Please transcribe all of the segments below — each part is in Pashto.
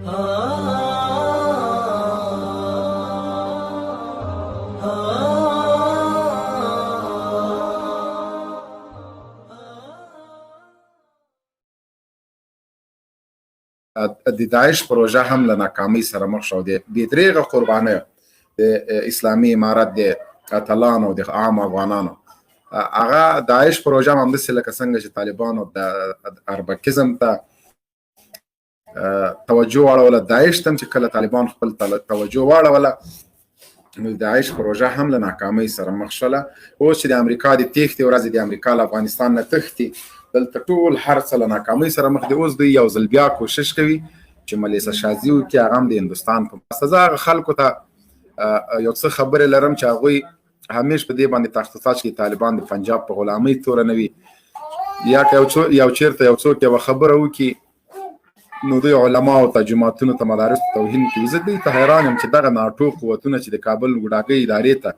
د داعش پروژه هم له ناکامۍ سره مخ شو. د بې درېغه قربانیو د اسلامي امارت د اتلانو، د عام افغانانو هغه داعش پروژه هم همداسې لکه څنګه چې طالبانو د اربکیزم ته توجه واړوله، داعش ته چې کله طالبان خپل توجه واړوله، نو داعش پروژه هم له ناکامۍ سره مخ شوله. اوس چې د امریکا د تېښتې ورځې، د امریکا له افغانستان نه تښتي، دلته ټول هر څه له ناکامۍ سره مخ دي. اوس دوی یو ځل بیا کوشش کوي چې ملیسا شازي وکړي، هغه هم د هندوستان په مرسته. زه هغه خلکو ته یو څه خبرې لرم چې هغوی همیش په دې باندې تاخت کې طالبان د پنجاب په غلامۍ تورنوي، یا که یو چیرته یو څوک یوه خبره وکړي نو دوی علماو ته، جوماتونو ته، مدارس ته توهین کوي. زه دوی ته حیران یم چې دغه ناټو قوتونه چې د کابل ګوډاګۍ ادارې ته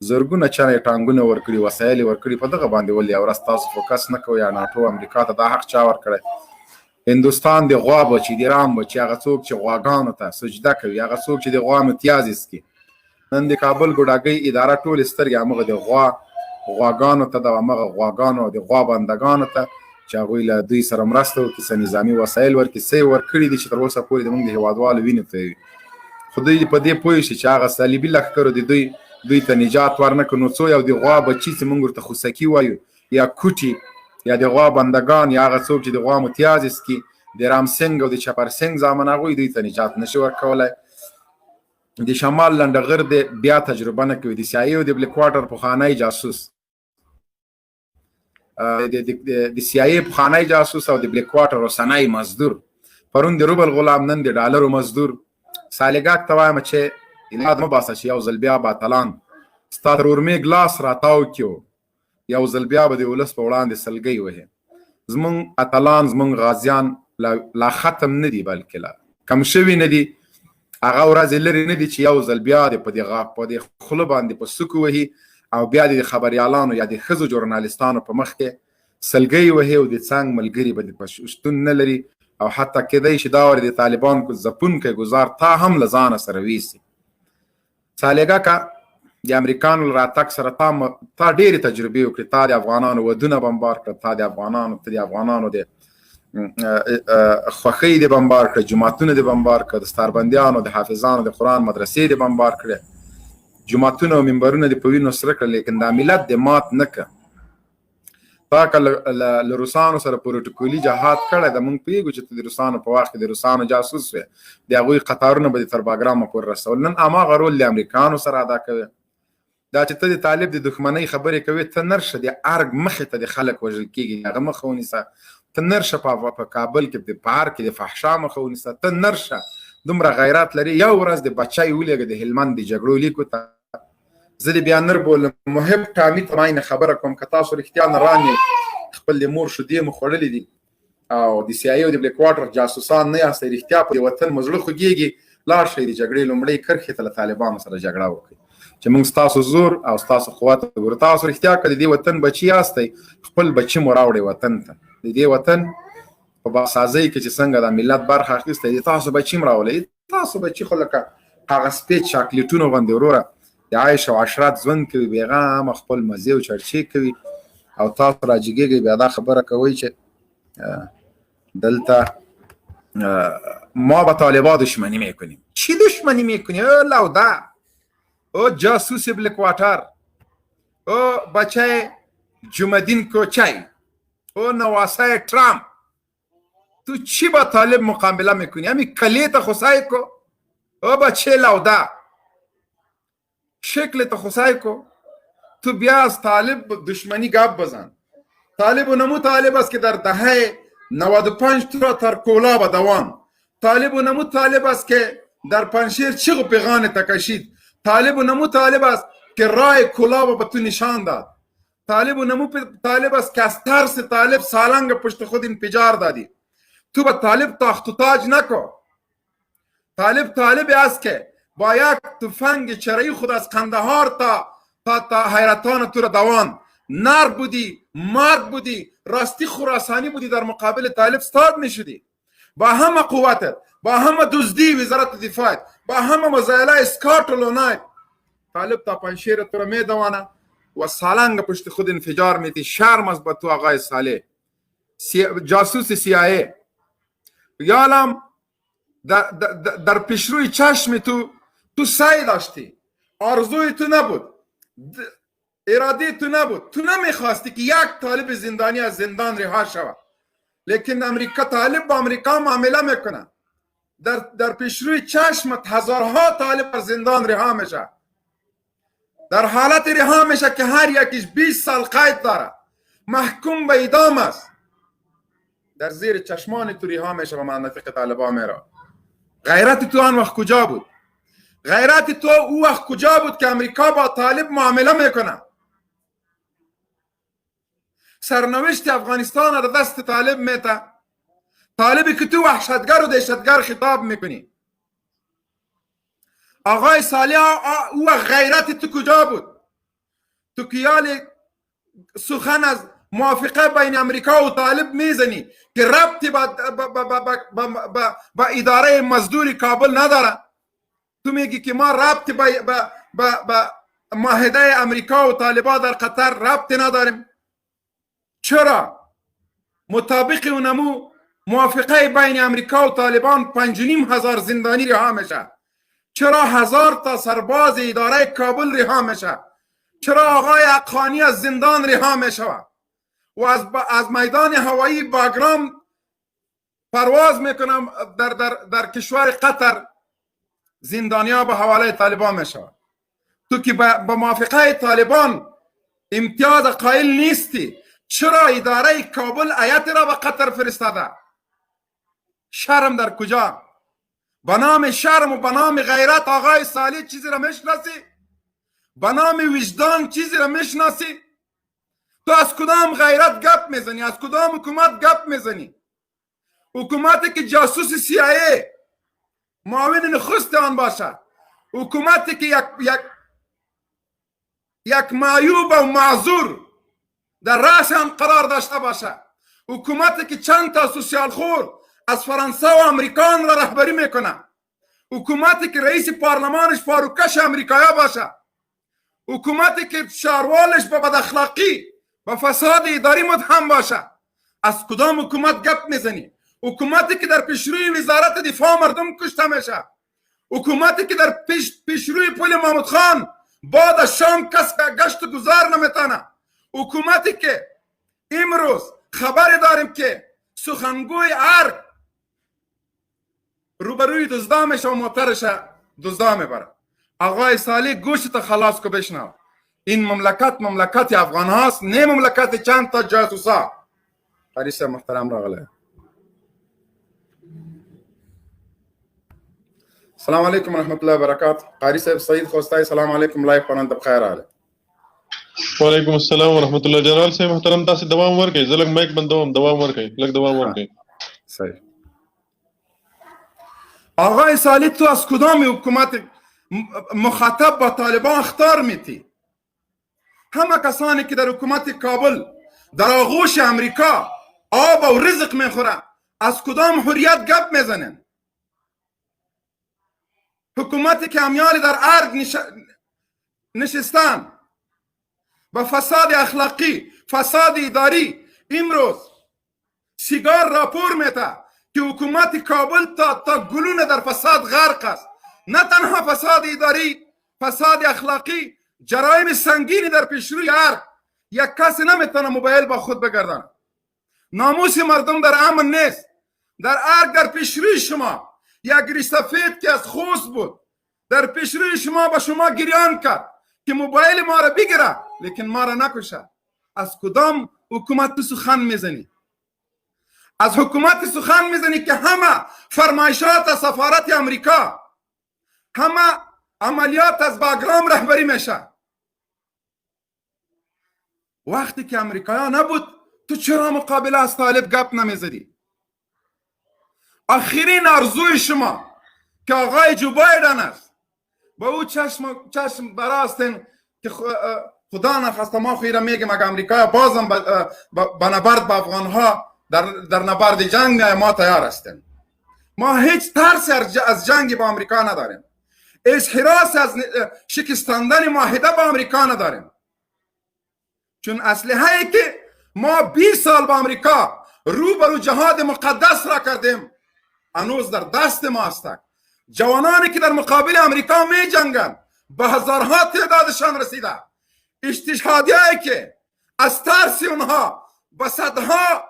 زرګونه چنې ټانګونه ورکړي، وسایل یې ورکړي، په دغه باندې ولې یوه ورځ تاسو فوکس نه کوئ؟ یا ناټو امریکا ته دا حق چا ورکړی؟ هندوستان د غوا بچي، د رام بچي، هغه څوک چې غواګانو ته سجده کوي، هغه څوک چې د غوا متیازې څکي. نن د کابل ګوډاګۍ اداره ټولې سترګې همغه د غوا غواګانو ته، د همغه غواګانو د غوا بندګانو ته چې هغوی له دوی سره مرسته وکړي، څه نظامي وسایل ورکړي، څه یې ورکړي دي چې تر اوسه پورې د موږ د هېوادوالو وینې تویوي. خو دوی په دې پوه شي چې هغه صلیبي لښکرو د دوی ته نجات ورنه کړ، نو څو یو د غوا بچي چې موږ ورته خوسکي وایو یا کوټي یا د غوا بندګان یا هغه څوک چې د غوا متیازې څکي، د رام سینګ او د چپر سینګ زامن، هغوی دوی ته نجات نشي ورکولی. د شمال لنډغر دی بیا تجربه نه کوي، د سي او د بلیک واټر پخوانی جاسوس، د سي آی پخوانی جاسوس او د بلیک واټر اوسنی مزدور، پرون د روبل غلام، نن د ډالرو مزدور. سالګاک ته وایم چې یاد مه باسه چې یو ځل بیا باتلان ستا تر اورمېږ لاس راتاو کیو، یو ځل بیا به د ولس په وړاندې سلګۍ وهې. زمونږ اتلان، زمونږ غازیان لا ختم نه دي، بلکې لا کم شوي نه دي. هغه ورځې لرې نه دي چې یو ځل بیا د په دې غاښ په دې خوله باندې په سکو وهي او بیا د خبریالانو یا د ښځو ژورنالیستانو په مخ کې سلګۍ وهي او د څنګ ملګري به د شتون نه لري، او حتی کېدای شي دا ور د طالبان کو ځپونکی ګزار تا هم له ځانه سره ویسي. سالګه که د امریکانو له راتګ سره تا ډېرې تجربې وکړې، تا د افغانانو ودونه بمبار کړه، تا د افغانانو ته د افغانانو د خوښۍ د بمبار کړه، جوماتونه د بمبار کړه، د ستاربندیانو د حافظانو د قرآن مدرسې د بمبار کړې، جوماتونه او منبرونه د په وینو سره کړل، لیکن دا ملت د مات نه کړ. تا که له روسانو سره پروتوکولي جهاد کړی د موږ پوهېږو چې ته د روسانو په وخت کې د روسانو جاسوس وې، د هغوی قطارونه به دې تر باګرامه پورې رسول. نن هماغه رول د امریکانو سره ادا کوې. دا چې ته د طالب د دښمنۍ خبرې کوې، ته نر شه د ارګ مخې ته د خلک وژل کېږي هغه مخه ونیسه، ته نر شه په کابل کې د پارک کې د فحشا مخه ونیسه، ته نر شه دومره غیرت لري یو ورځ د بچی ولېږه د هلمند د جګړو لیکو ته. زه دې بیا نر بولم. محب ټامي ته ما خبره کوم، که تاسو رښتیا نران یئ، خپل د مور شیدې مو خوړلې دي او د سي آی او د بلیک واټر جاسوسان نه یاستئ، رښتیا په دې وطن مو زړه خوږېږي، لاړ شئ د جګړې لومړۍ کرښې ته له طالبانو سره جګړه وکړئ چې موږ ستاسو زور او ستاسو قوت وګورو. تاسو رښتیا که د دې وطن بچي یاستئ، خپل بچي مو راوړئ وطن ته. د دې وطن په باسازۍ کې چې څنګه د ملت برخه اخیستی دی، تاسو بچي هم راولئ. تاسو بچي خو لکه هغه سپې چاکلیټونو غوندې وروره د عیش او عشرت ژوند کوي، بېغمه خپل مزې او چرچې کوي، او تاسو راجګېږئ بیا دا خبره کوئ چې دلته ما با طالبا دشمنی میکنیم. چی دشمنی میکنی؟ او لوده، او جاسوس بلک واټر، او بچه جمعدین کوچی، او نواسه ترامپ، تو چی با طالب مقابله میکنی؟ همین کلیت خو سعی کو، او بچه لوده، شکل ته خو سعی کو. تو بیا از طالب دشمنی گپ بزن. طالب و نمو طالب است که در دهه 95 تو را تر کولا بدوان. طالب و نمو طالب است که در پنجشیر چیغ و پیغان تکشید. طالب و نمو طالب است که راه کلاب به تو نشان داد. طالب و نمو طالب است که از ترس طالب سالنگ پشت خود انفجار دادی. تو به طالب تاخت و تاج نکو. طالب طالب است که با یک تفنگ چرایی خود از قندهار تا تا تا حیرتان تو را دوان. نر بودی، مرد بودی، راستی خراسانی بودی، در مقابل طالب ستاد میشدی. با همه قوتت، با همه دزدی وزارت دفاعت، با همه مزایله اسکارت و لونایت، طالب تا پنجشیر تو را میدوانه و سالنگ پشت خود انفجار میتی. شرم است به تو آقای صالح، جاسوس CIA. یالم در پیشروی چشم تو، تو سعی داشتی، آرزوی تو نبود، اراده تو نبود، تو نمیخواستی که یک طالب زندانی از زندان رها شود، لیکن امریکا، طالب با امریکا معامله میکنه. در پیشروی چشمت هزارها طالب از زندان رها میشه، در حالت رها میشه که هر یکیش 20 سال قید داره، محکوم به اعدام است، در زیر چشمان تو رها میشه و مناطق طالبان میره. غیرت تو آن وقت کجا بود؟ غیرت تو او وقت کجا بود که امریکا با طالب معامله میکنه؟ سرنوشت افغانستان را دست طالب میته، طالبی که تو وحشتگر و دهشتگر خطاب میکنی. آقای صالح، او غیرت تو کجا بود؟ تو کیال سخن از موافقه بین امریکا و طالب میزنی که ربطی با اداره مزدور کابل نداره. تو میگی که ما ربطی با معاهده امریکا و طالبان در قطر ربطی نداریم. چرا؟ مطابق اونمو موافقه بین امریکا و طالبان 5,500 زندانی رها میشه. چرا 1000 تا سرباز اداره کابل رها میشه؟ چرا آقای حقانی از زندان رها میشه و از میدان هوایی باگرام پرواز میکنم در در در کشور قطر، زندانیا به حواله طالبان میشه. تو که با موافقه طالبان امتیاز قائل نیستی، چرا اداره کابل ایت را به قطر فرستاده؟ شرم در کجا؟ به نام شرم و به نام غیرت آقای صالح چیزی را میشناسی؟ به نام وجدان چیزی را میشناسی؟ تو از کدام غیرت گپ میزنی؟ از کدام حکومت گپ میزنی؟ حکومتی که جاسوس CIA معاون نخست آن باشه، حکومتی که یک یک یک معیوب و معذور در رأس آن قرار داشته باشه، حکومتی که چند تا سوسیال خور از فرانسه و امریکا را رهبری میکنه، حکومتی که رئیس پارلمانش فاروکش امریکایا باشه، حکومتی که شاروالش به بداخلاقی و فساد اداری متهم باشه، از کدام حکومت گپ میزنی؟ حکومتی که در پیشروی وزارت دفاع مردم کشته میشه، حکومتی که در پیشروی پل محمود خان بعد از شام کس گشت گذار نمیتانه، حکومتی که امروز خبر داریم که سخنگوی ارگ روبروی دزدا میشه و موترش دزدا میبره. آقای صالح، گوشت خلاص کو بشنو. این مملکت مملکت افغان هاست، نه مملکت چند تا جاسوسا. قاری صاحب محترم راغله. السلام علیکم ورحمت الله وبرکاته. قاری صاحب سعید خوستای، سلام علیکم، live پران بخیر راغله. وعلیکم السلام ورحمت الله. جنرال صاحب محترم، تاسو دوام ورکړئ، زه لږ مایک بندوم، دوام ورکړئ، لږ دوام ورکړئ. صحیح. آقای صالح، تو از کدام حکومت مخاطب با طالبان اخطار میتی؟ همه کسانی که در حکومت کابل در آغوش امریکا آب و رزق میخوره، از کدام حریت گپ میزنن؟ حکومتی که امیال در ارگ نشستن با فساد اخلاقی، فساد اداری، امروز سیگار راپور میته که حکومت کابل تا گلونه در فساد غرق است. نه تنها فساد اداری، فساد اخلاقی، جرایم سنگینی در پیشروی ارگ. یک کسی نمیتونه موبایل با خود بگردانه. ناموس مردم در امن نیست. در ارگ در پیشروی شما یک ریش سفید که از خوست بود در پیشروی شما با شما گریان کرد که موبایل ما را بگیره لیکن ما را نکشه. از کدام حکومت تو سخن میزنی؟ از حکومت سخن میزنی که همه فرمایشات از سفارت امریکا، همه عملیات از باگرام رهبری میشه. وقتی که امریکایا نبود تو چرا مقابله از طالب گپ نمیزدی؟ آخرین آرزوی شما که آقای جو بایدن است، با او چشم براستین که خدا نخواسته ما خو ایره میگیم اگه امریکا بازم به نبرد با افغان ها در نبرد جنگ میایه، ما تیار هستیم. ما هیچ ترس از جنگ با آمریکا نداریم، از حراس از شکستاندن معاهده با آمریکا نداریم، چون اسلحه که ما 20 سال با آمریکا روبرو جهاد مقدس را کردیم هنوز در دست ما است. جوانانی که در مقابل آمریکا می جنگند به هزارها تعدادشان رسیده، استشهادیایی که از ترس اونها به صدها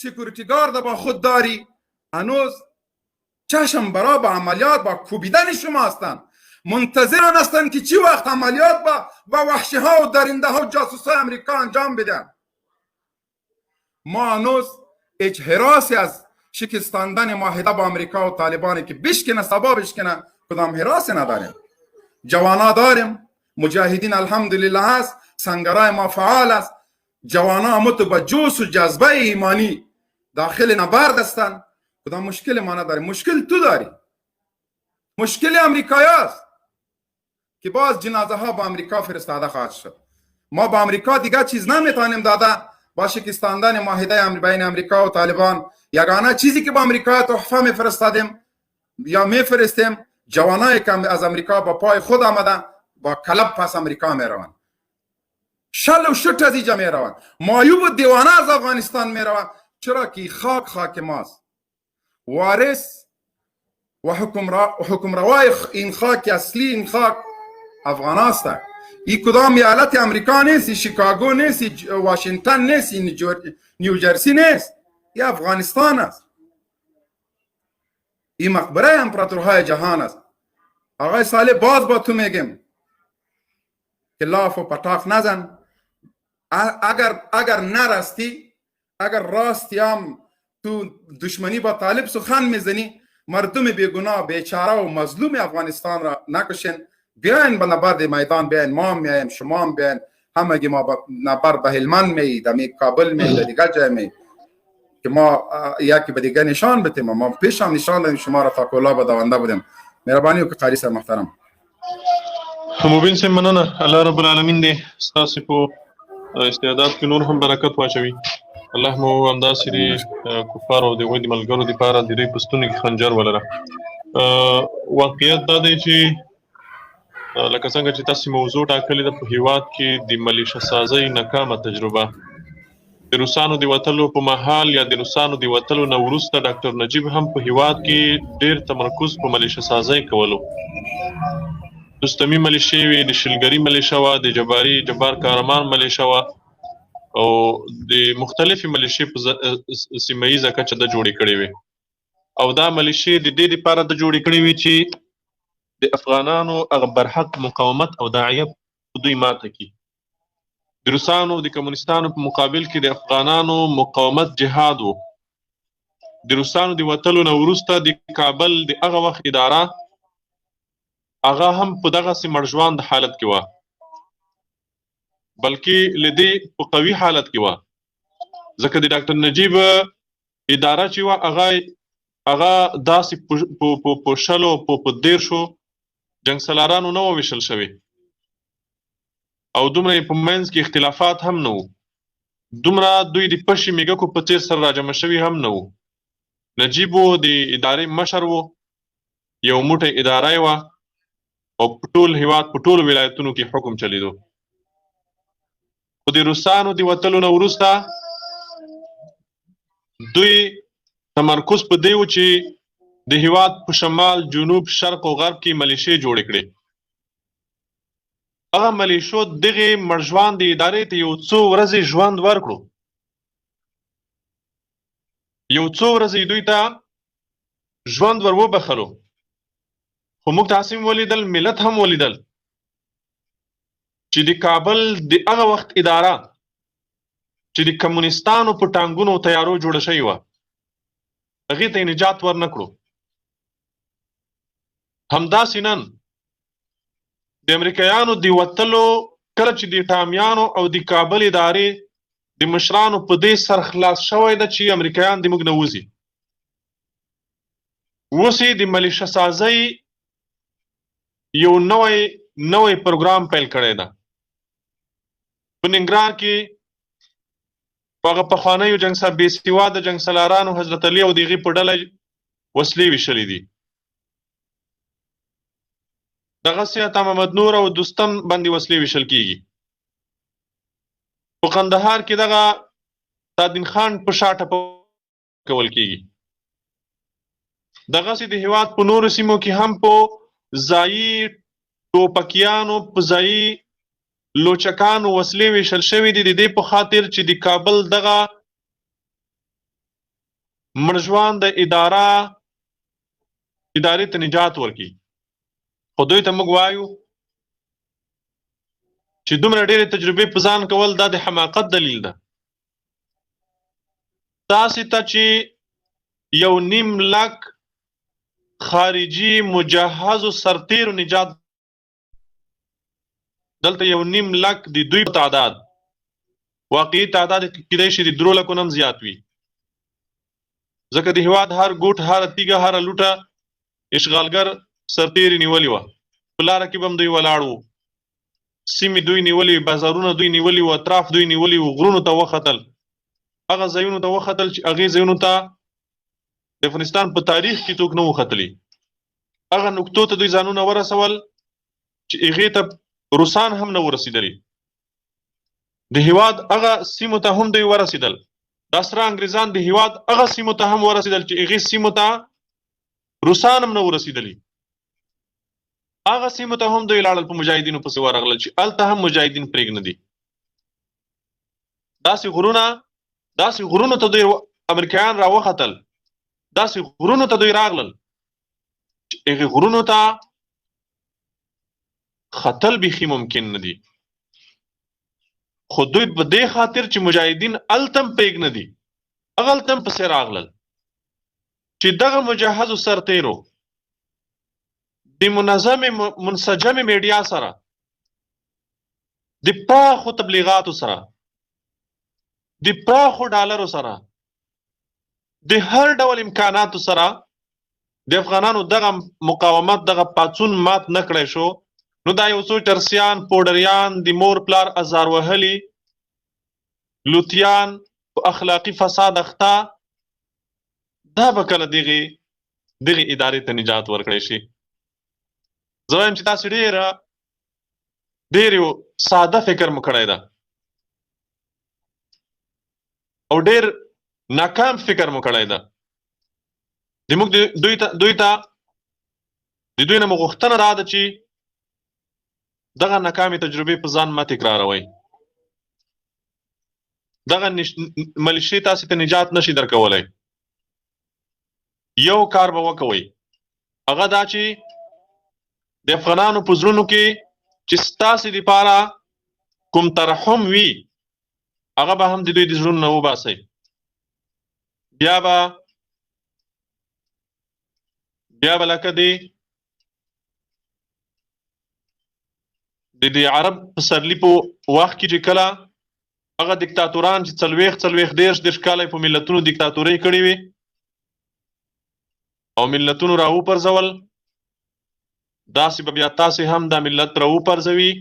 security guard با خود داری هنوز چشم برا با عملیات با کوبیدن شما هستند، منتظر آن هستند که چی وقت عملیات با وحشی ها و درنده ها و جاسوس های امریکا انجام بدن. ما هنوز هیچ هراسی از شکستاندن معاهده با امریکا و طالبانی که بشکنه سبا بشکنه کدام هراسی نداریم. جوانا داریم، مجاهدین الحمدلله هست، سنگرای ما فعال است، جوانا هم با جوش و جذبه ایمانی داخل نبرد هستند. کدام مشکل ما نداریم. مشکل تو داری، مشکل امریکایی است که باز جنازه ها با امریکا فرستاده خواهد شد. ما با امریکا دیگه چیز نمیتونیم داده. با شکستاندن معاهده بین امریکا و طالبان یگانه چیزی که با امریکا تحفه میفرستادیم یا میفرستیم، جوانایی که از امریکا با پای خود آمدن با کلب پس امریکا میروند، شل و شت از اینجا میروند، معیوب و دیوانه از افغانستان میروند. چرا که خاک خاک ماست، وارث و حکمروای این خاک اصلی این خاک افغان است. این کدام ایالت امریکا نیست، شیکاگو نیست، واشنگتن نیست، نیوجرسی نیست، این افغانستان است. این مقبره امپراتورهای جهان است. آقای صالح باز با تو میگم که لاف و پتاخ نزن. اگر نرستی، اگر راستی هم تو دشمنی با طالب سخن میزنی، مردم بیگناه بیچاره و مظلوم افغانستان را نکشین. بیاین به نبرد میدان، بیاین، ما هم میایم، شما هم بیاین، همگی ما به نبرد به هلمند می، در کابل می، در دیگر جای می، که ما یکی به دیگه نشان بدیم. ما پیش هم نشان دادیم شما را تا کولا به دوانده بودیم. مهربانی وکړه قاری صاحب محترم. مبین صاحب مننه، الله رب العالمین دې ستاسو په استعداد کې نور هم برکت واچوي. الله مو همداسې د کفارو او د هغوی د ملګرو دپاره د دوی په ستوني کې خنجر ولره. واقعیت دا دی چې لکه څنګه چې تاسو موضوع ټاکلې ده، په هیواد کې د ملیشه سازۍ ناکامه تجربه د روسانو د وتلو په مهال یا د روسانو د وتلو نه وروسته ډاکټر نجیب هم په هیواد کې ډیر تمرکز په ملیشه سازۍ کولو. دوستمي ملیشې وې، د شلګري ملیشه وه، د جباري جبار کارمان ملیشه وه، او د مختلفې ملیشې په سیمه ییزه کچه د جوړې کړې وې. او دا ملیشې د دې دپاره د جوړې کړې وې چې د افغانانو هغه برحق مقاومت او داعیه په دوی ماته کړي. د روسانو د کمونستانو په مقابل کې د افغانانو مقاومت جهاد و. د روسانو د وتلو نه وروسته د کابل د هغه وخت اداره هغه هم په دغسې مړژواند حالت کې وه، بلکې له دې په قوي حالت کې وه، ځکه د ډاکټر نجیب اداره چې وه هغه داسې په شلو په دېرشو جنګ سالارانو نه وه ویشل شوې، او دومره یې په منځ کې اختلافات هم نه وو، دومره دوی د پشي میږکو په څېر سره راجمع شوي هم نه وو. نجیب و د ادارې مشر و، یو موټی اداره یې وه، او په ټول هیواد په ټولو ولایتونو کې حکم چلیدو. خو د روسانو د وتلو نه وروسته دوی تمرکز په دې و چې د هیواد په شمال، جنوب، شرق او غرب کې ملیشې جوړې کړې. هغه ملیشو دغې مړژواندې ادارې ته یو څو ورځې ژوند ورکړو، یو څو ورځې دوی ته ژوند ور وبخلو. خو موږ داسې هم ولیدل، ملت هم ولیدل چې د کابل د هغه وخت اداره چې د کمونستانو په ټانګونو او تیارو جوړه شوې وه، هغې ته یې نجات ورنه کړو. همداسې نن د امریکایانو د وتلو، کله چې د ټامیانو او د کابل ادارې د مشرانو په دې سر خلاص شوی ده چې امریکایان د موږ نه وځي، اوس یې د ملیشه سازۍ یو نوی پروګرام پیل کړی ده. په ننګرهار کې په هغه پخوانیو جنګ بې سواده جنګ سالارانو حضرت علي او د هغې په ډله وسلې ویشلې دي. دغسې عطا محمد نور او دوستم باندې وسلې ویشل کیږي. په قندهار کې دغه تادین خان په شا ټپه کول کیږي. دغسې د هیواد په نورو سیمو کې هم په ځایي ټوپکیانو، په ځایي لوچکانو وسلې ویشل شوې دي، د دې په خاطر چې د کابل دغه مړژواند ادارې ته نجات ورکړي. خو دوی ته موږ وایو چې دومره ډېرې تجربې په ځان کول دا د حماقت دلیل ده. تاسې ته چې 1.5 لک خارجي مجهزو سرتیرو نجات، دلته 1.5 لک د دوی په تعداد، واقعي تعداد کېدای شي د 3 لکو نه هم زیات وي، ځکه د هیواد هر ګوټ، هره تیږه، هره لوټه اشغالګر سرتیري نیولې وه. په لاره کې به هم دوی ولاړ وو، سیمې دوی نیولې، بازارونه دوی نیولي وو، اطراف دوی نیولي وو، غرونو ته وختل، هغه ځایونو ته وختل چې هغې ځایونو ته د افغانستان په تاریخ کې څوک نه وو ختلي. هغه نقطو ته دوی ځانونه ورسول چې هغې ته روسان هم نه ورسېدلي. د هیواد هغه سیمو ته هم دوی ورسېدل. دا سره انګریزان د هیواد هغه سیمو ته هم ورسېدل چې هغې سیمو ته روسان هم نه ورسېدلي. هغه سیمو ته هم دوی لاړل، په مجاهدینو پسې ورغلل چې هلته هم مجاهدین پرېږ نه دي. داسې غرونو ته دوی امریکایان راوختل، داسې غرونو ته دوی راغلل چې هغې غرونو ته ختل بیخي ممکن نه دي. خو دوی په دې خاطر چې مجاهدین هلته هم پرېږ نه دي، هغه هلته هم پسې راغلل چې دغه مجهزو سرتیرو د منظمې منسجمې میډیا سره، د پراخو تبلیغاتو سره، د پراخو ډالرو سره، د هر ډول امکاناتو سره د افغانانو دغه مقاومت، دغه پاڅون مات نه کړی شو. نو دا یو څو چرسیان، پوډریان، د مور پلار ازار وهلي لوتیان، په اخلاقي فساد اخته، دا به کله دغې ادارې ته نجات ورکړی شي؟ زه وایم چې تاسې ډېر یو ساده فکر مو کړی ده او ډېر ناکام فکر مو کړی ده. د موږ دوی ته، دوی ته د دوی نه مو غوښتنه دا ده چې دغه ناکامې تجربې په ځان مه تکراروئ. دغه ملیشې تاسې ته نجات نشي درکولی. یو کار به وکوئ، هغه دا چې د افغانانو په زړونو کې چې ستاسې دپاره کوم ترحم وي، هغه به هم د دوی د زړونو نه وباسئ. بیا به لکه د دې عرب پسرلي په وخت کې چې کله هغه دیکتاتوران چې 40 40 30 30 کاله په ملتونو دیکتاتورۍ کړې وي او ملتونو راوپرځول، داسې به بیا تاسې هم دا ملت راوپرځوي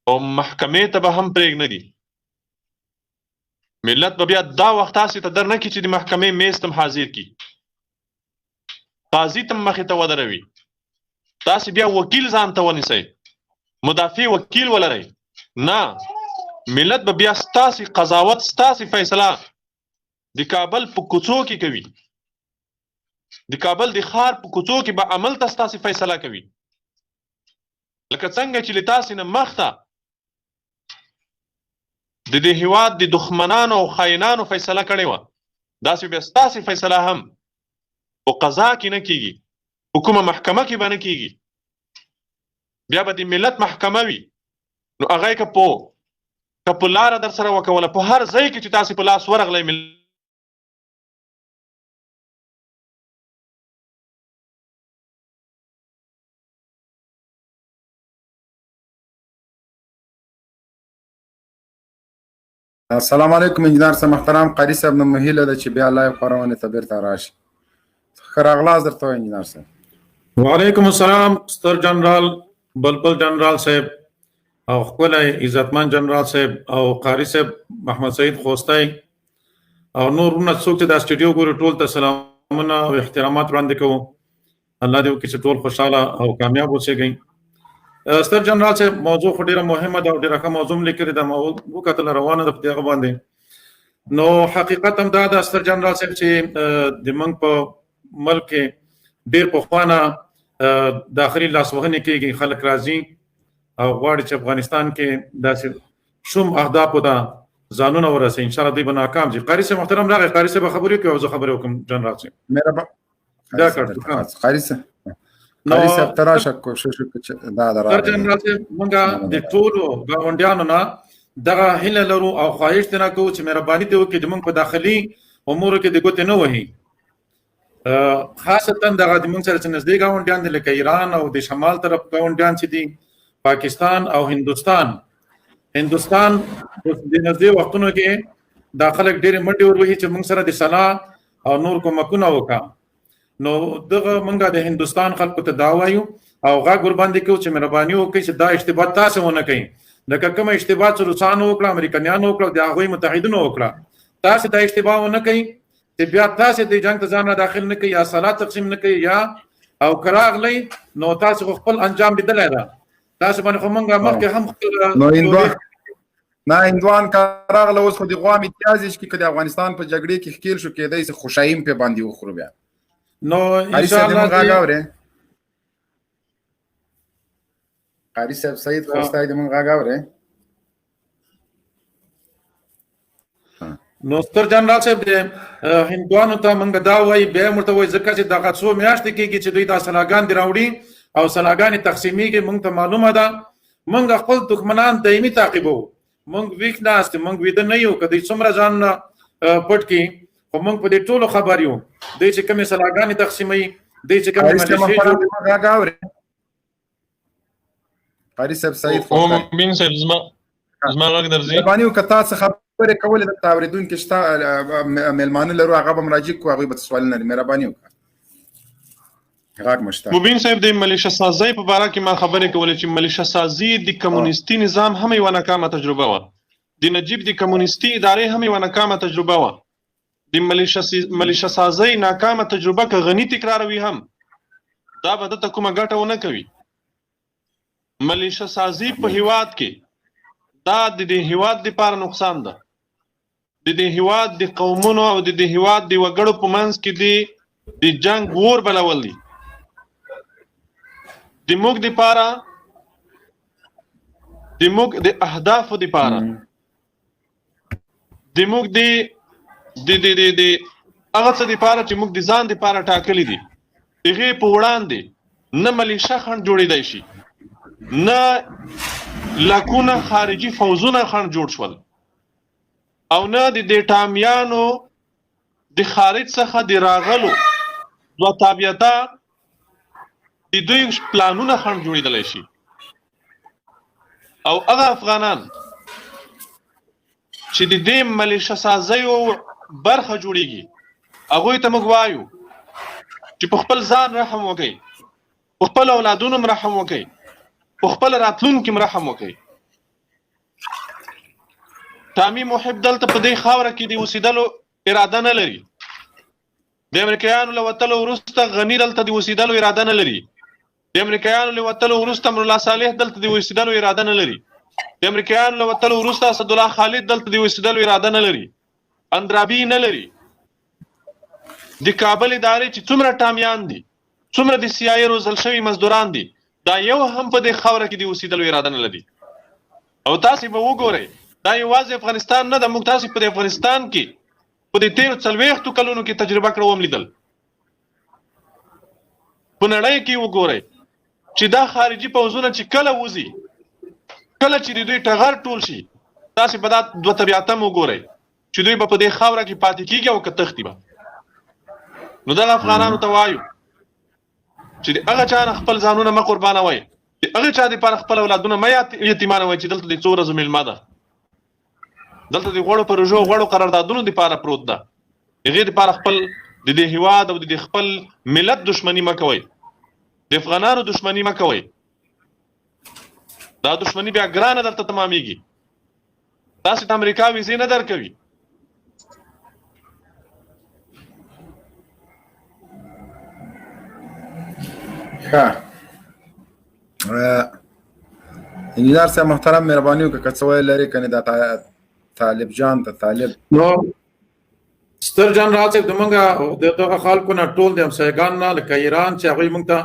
او محکمې ته به هم پرېږ نه دي. ملت به بیا دا وخت تاسې ته در نه کړي چې د محکمې میز ته هم حاضر کړي، قاضي ته هم مخې ته ودروي. تاسې بیا وکیل ځان ته ونیسئ، مدافع وکیل ولرئ. نه، ملت به بیا ستاسې قضاوت، ستاسې فیصله د کابل په کوڅو کې کوي، د کابل د ښار په کوڅو کې به عمل ته ستاسې فیصله کوي. لکه څنګه چې له تاسې نه مخته د دې هیواد د دښمنانو او خاینانو فیصله کړې وه، داسې بیا ستاسې فیصله هم په قضا کې نه کیږي، په کومه محکمه کې به نه کیږي، بیا به د ملت محکمه وي. نو هغه یې که په لاره در سره وکوله، په هر ځای کې چې تاسې په لاس ورغلی ملت السلام علیکم انجنیر صاحب محترم قاری صاحب، نو هیله ده چې بیا live خپرونې ته بیرته راشي. ښه راغلاست درته وایم انجنیر صاحب. وعلیکم السلام ستر جنرال بلبل جنرال صاحب او ښکلی عزتمن جنرال صاحب او قاری صاحب محمد سعید خوستی او نور وروڼه څوک چې دا سټډیو ګوري ټول ته سلامونه. سلامونه او احترامات وړاندې کوو. الله دې وکړي چې ټول خوشاله او کامیاب اوسئ. ستر جنرال صاحب، موضوع خو ډیره مهمه ده او ډیره ښه موضوع هم لیکلې ده، ما وکتله، روانه ده په دې هغه باندې. نو حقیقت هم دا ده ستر جنرال صاحب چې د موږ په ملک کې ډیر پخوانه داخلي لاسوهنې کېږي، خلک راځي او غواړي چې افغانستان کې داسې شوم اهدافو ته ځانونه ورسوي. ان شاء الله دوی به ناکام شي. قاري صاحب محترم راغی، قاري صاحب خبرې کوي او زه خبرې وکړم. جنرال صاحب مهربان دا کار قاري صاحب، قاري صاحب ته راشه، کوشش وکړه چې دا راغی. جنرال صاحب، موږ د ټولو ګاونډیانو نه دغه هیله لرو او خواهش دې نه کوو چې مهرباني دې وکړي چې موږ په داخلي امورو کې د ګوتې نه وهي، خاصتا دغه د موږ سره چې نږدې ګاونډیان دي لکه ایران او د شمال طرف ګاونډیان چې دي، پاکستان او هندوستان. هندوستان د نږدې وختونو کې دا خلک ډېرې منډې ور وهي چې موږ سره د سلا او نور کومکونه وکړه. نو دغه موږ د هندوستان خلکو ته دا وایو او غږ ورباندې کوو چې مهرباني وکړئ چې دا اشتباه تاسې ونه کوئ، لکه کومه اشتباه چې روسانو وکړه، امریکایانو وکړه، د هغوی متحدینو وکړه. تاسې دا اشتباه ونه کوئ چې بیا تاسې د جنګ ته ځان را داخل نه کوئ، یا سلا تقسیم نه کوئ، یا او که راغلئ نو تاسې خو خپل انجام لیدلی ده. تاسې باندې خو موږ مخکې هم خپل نو هندوان نه، هندوان که راغله اوس خو د غوا امتیاز یې که د افغانستان په جګړې کې ښکېل شو، کېدای شي خوشایم پې باندې وخورو بیا. نو ان شاء الله غږ اورې قاري صاحب سید خوستای د موږ غږ اورې؟ نو ستر جنرال صاحب، د هندوانو ته موږ دا وایي، بیا هم ورته وایي، ځکه چې دغه څو میاشتې کېږي چې دوی دا سلاګان دي راوړي او سلاګانې تقسیمېږي، موږ ته معلومه ده. موږ خپل دښمنان دایمي تعقیبوو، موږ ویښ ناست، موږ ویده نه یو. که دوی څومره ځان پټ کړي خو موږ په دې ټولو خبر یو. دوی چې کومې سلاګانې تقسیموي، دوی چې کومې ملیشې جوړوي. قاري صاحب سعید خوستای، مبین صاحب زما غږ درځي؟ مهرباني وکړه، تاسو خبرې کولې، دلته اورېدونکي شته، مېلمانه لرو، هغه به مراجع کړو، هغوی به سوالونه لري. مهرباني وکړه، غږ مو شته. مبین صاحب، د ملیشه سازۍ په باره کې ما خبرې کولې چې ملیشه سازي د کمونیستي نظام هم یوه ناکامه تجربه وه، د نجیب د کمونیستي ادارې هم یوه ناکامه تجربه وه. د ملیشه سازۍ ناکامه تجربه که غني تکراروي هم دا به ده ته کومه ګټه ونه کوي. ملیشه سازي په هیواد کې دا د دې هیواد لپاره نقصان ده، د دې هیواد د قومونو او د دې هیواد د وګړو په منځ کې د جنګ ور بلول دي. د موږ دپاره، د موږ د اهدافو دپاره، د موږ د د د د د هغه څه دپاره چې موږ د ځان دپاره ټاکلي دي، هغې په وړاندې نه ملیشه خنډ جوړېدای شي، نه لکونه خارجي فوځونه خنډ جوړ شول، او نه د دې ټامیانو د خارج څخه د راغلو دوه تابعیته د دوی پلانونه خنډ جوړېدلی شي. او هغه افغانان چې د دې ملیشه سازیو برخه جوړیږي، هغوی ته موږ وایو چې په خپل ځان رحم وکړئ، په خپل اولادونو هم رحم وکړئ، په خپل راتلونکي هم رحم وکړئ. ټامي محب دلته په دې خاوره کې د اوسېدلو اراده نه لري. د امریکایانو له وتلو وروسته غني دلته د اوسېدلو اراده نه لري. د امریکایانو له وتلو وروسته امرالله صالح دلته د اوسېدلو اراده نه لري. د امریکایانو له وتلو وروسته اسدالله خالد دلته د اوسېدلو اراده نه لري. اندرابي نه لري. د کابل ادارې چې څومره ټامیان دي، څومره د سي آی روزل شوي مزدوران دي، دا یو هم په دې خاوره کې د اوسېدلو اراده نه لري. او تاسې به وګورئ، دا یوازې افغانستان نه ده، موږ تاسې په دې افغانستان کې په دې تېرو 40 کلونو کې تجربه کړه وم لیدل. په نړۍ کې وګورئ چې دا خارجي پوځونه چې کله وځي، کله چې د دوی ټغر ټول شي، تاسې به دا دوه طبیعته هم وګورئ چې دوی به په دې خاوره کې پاتې کېږي او که تښتي به. نو دغه افغانانو ته وایو چې د هغه چا نه خپل ځانونه مه قربانوئ، د هغه چا دپاره خپل اولادونه مه یتیمانوئ چې دلته د څو ورځو مېلمه ده، دلته د غوړو پروژو غوړو قراردادونو دپاره پروت ده. هغې دپاره خپل د دې هیواد او د دې خپل ملت دښمني مه کوئ، د افغانانو دښمني مه کوئ. دا دښمني بیا ګرانه درته تمامېږي. تاسې ته امریکا ویزې نه درکوي. ښه، انجینر صاحب محترم، مهرباني وکړه که څه ویل لرې، کنې دا طالب جان ته طالب. نو ستر جنرال صاحب، زمونږ د دغه خلکو نه، ټول د همسایګان نه، لکه ایران چې هغوی موږ ته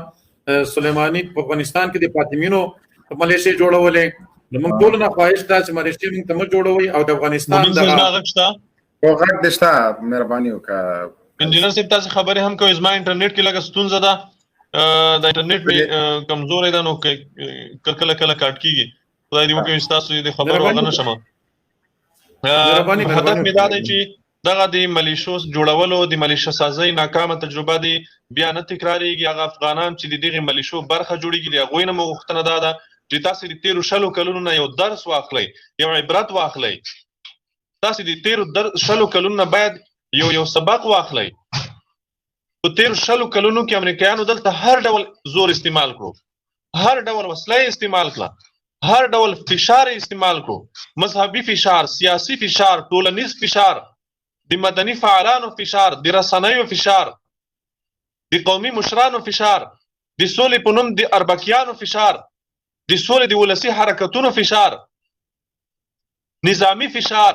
سلیماني په افغانستان کې د فاطمینو ملیشې جوړولې، نو موږ ټولو نه خواهش دا چې ملیشې موږ ته مه جوړوئ او د افغانستان مبین صاحب، زما غږ شته؟ خو غږ دې شته، مهرباني وکړه. انجینر صاحب، تاسو خبرې هم کوئ، زما انټرنیټ کې لږه ستونزه ده، د انټرنیټ مې کمزوری ده، نو کله کله کاټ کیږي. خدای دې وکړي چې تاسو د خبرو هغه نه شم. مهرباني. هدف مې دا دی چې دغه د ملیشو جوړولو، د ملیشه سازۍ ناکامه تجربه دی بیا نه تکراریږي. هغه افغانان چې د دغه ملیشو برخه جوړیږي، د هغوی نه مو غوښتنه دا ده چې تاسو د تیرو 20 کلونو نه یو درس واخلئ، یو عبرت واخلئ. تاسو د تیرو 20 کلونو نه باید یو سبق واخلئ. په تیرو 20 کلونو کې امریکایانو دلته هر ډول زور استعمال کړو، هر ډول وسله استعمال کړه، هر ډول فشار استعمال کړو، مذهبي فشار، سیاسي فشار، ټولنیز فشار، د مدني فعالانو فشار، د رسنیو فشار، د قومي مشرانو فشار، د سولې په نوم د اربکیانو فشار، د سولې د ولسي حرکتونو فشار، نظامی فشار.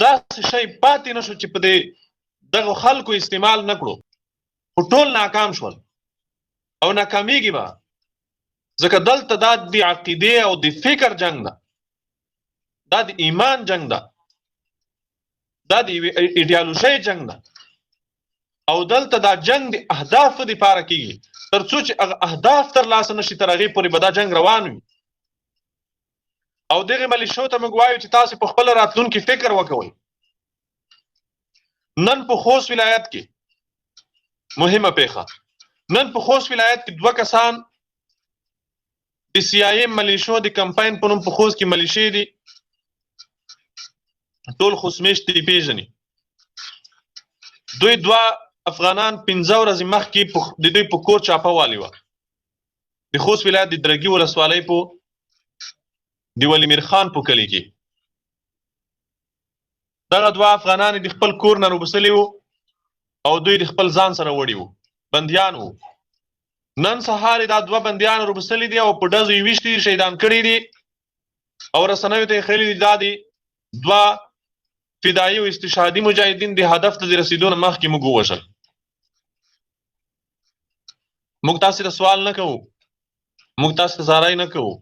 داسې شی پاتې نشو چې په دې دغه خلکو استعمال نکړو، خو ټول ناکام شول او ناکامیږي به، ځکه دلته دا د عقیدې او د فکر جنگ ده، دا د ایمان جنگ ده، دا د ایډیالوژۍ جنگ ده، او دلته دا جنگ د اهدافو دپاره کیږي. تر څو چې هغه اهداف ترلاسه نشي، تر هغې پورې به دا جنگ روان وي. او دغې ملیشو ته موږ وایو چې تاسې په خپله راتلونکي فکر وکوئ. نن په خوست ولایت کې مهمه پیښه، نن په خوست ولایت کې دوه کسان د سی آی ای ملیشو د کمپاین په نوم په خوست کې ملیشې دي، ټول خوست میشتي پیژني. دوی دوه افغانان 5 ورځې مخکې د دوی په کور چاپه والي وه، د خوست ولایت د درګي ولسوالۍ په د ولي میرخان په کلي کې. دغه دوه افغانان د خپل کور نه روبسلي وو او دوی د خپل ځان سره وړي وو، بندیان وو. نن سهار دا دوه بندیان روبسلي دي او په ډزو یې ویشتي دي، شهیدان کړي دي، او رسنیو ته یې ښیلي دي دا دي دوه فدایي او استشهادي مجاهدین د هدف ته د رسېدو نه مخکې موږ ووژل. موږ تاسې ته سوال نه کوو، موږ تاسې ته زارۍ نه کوو،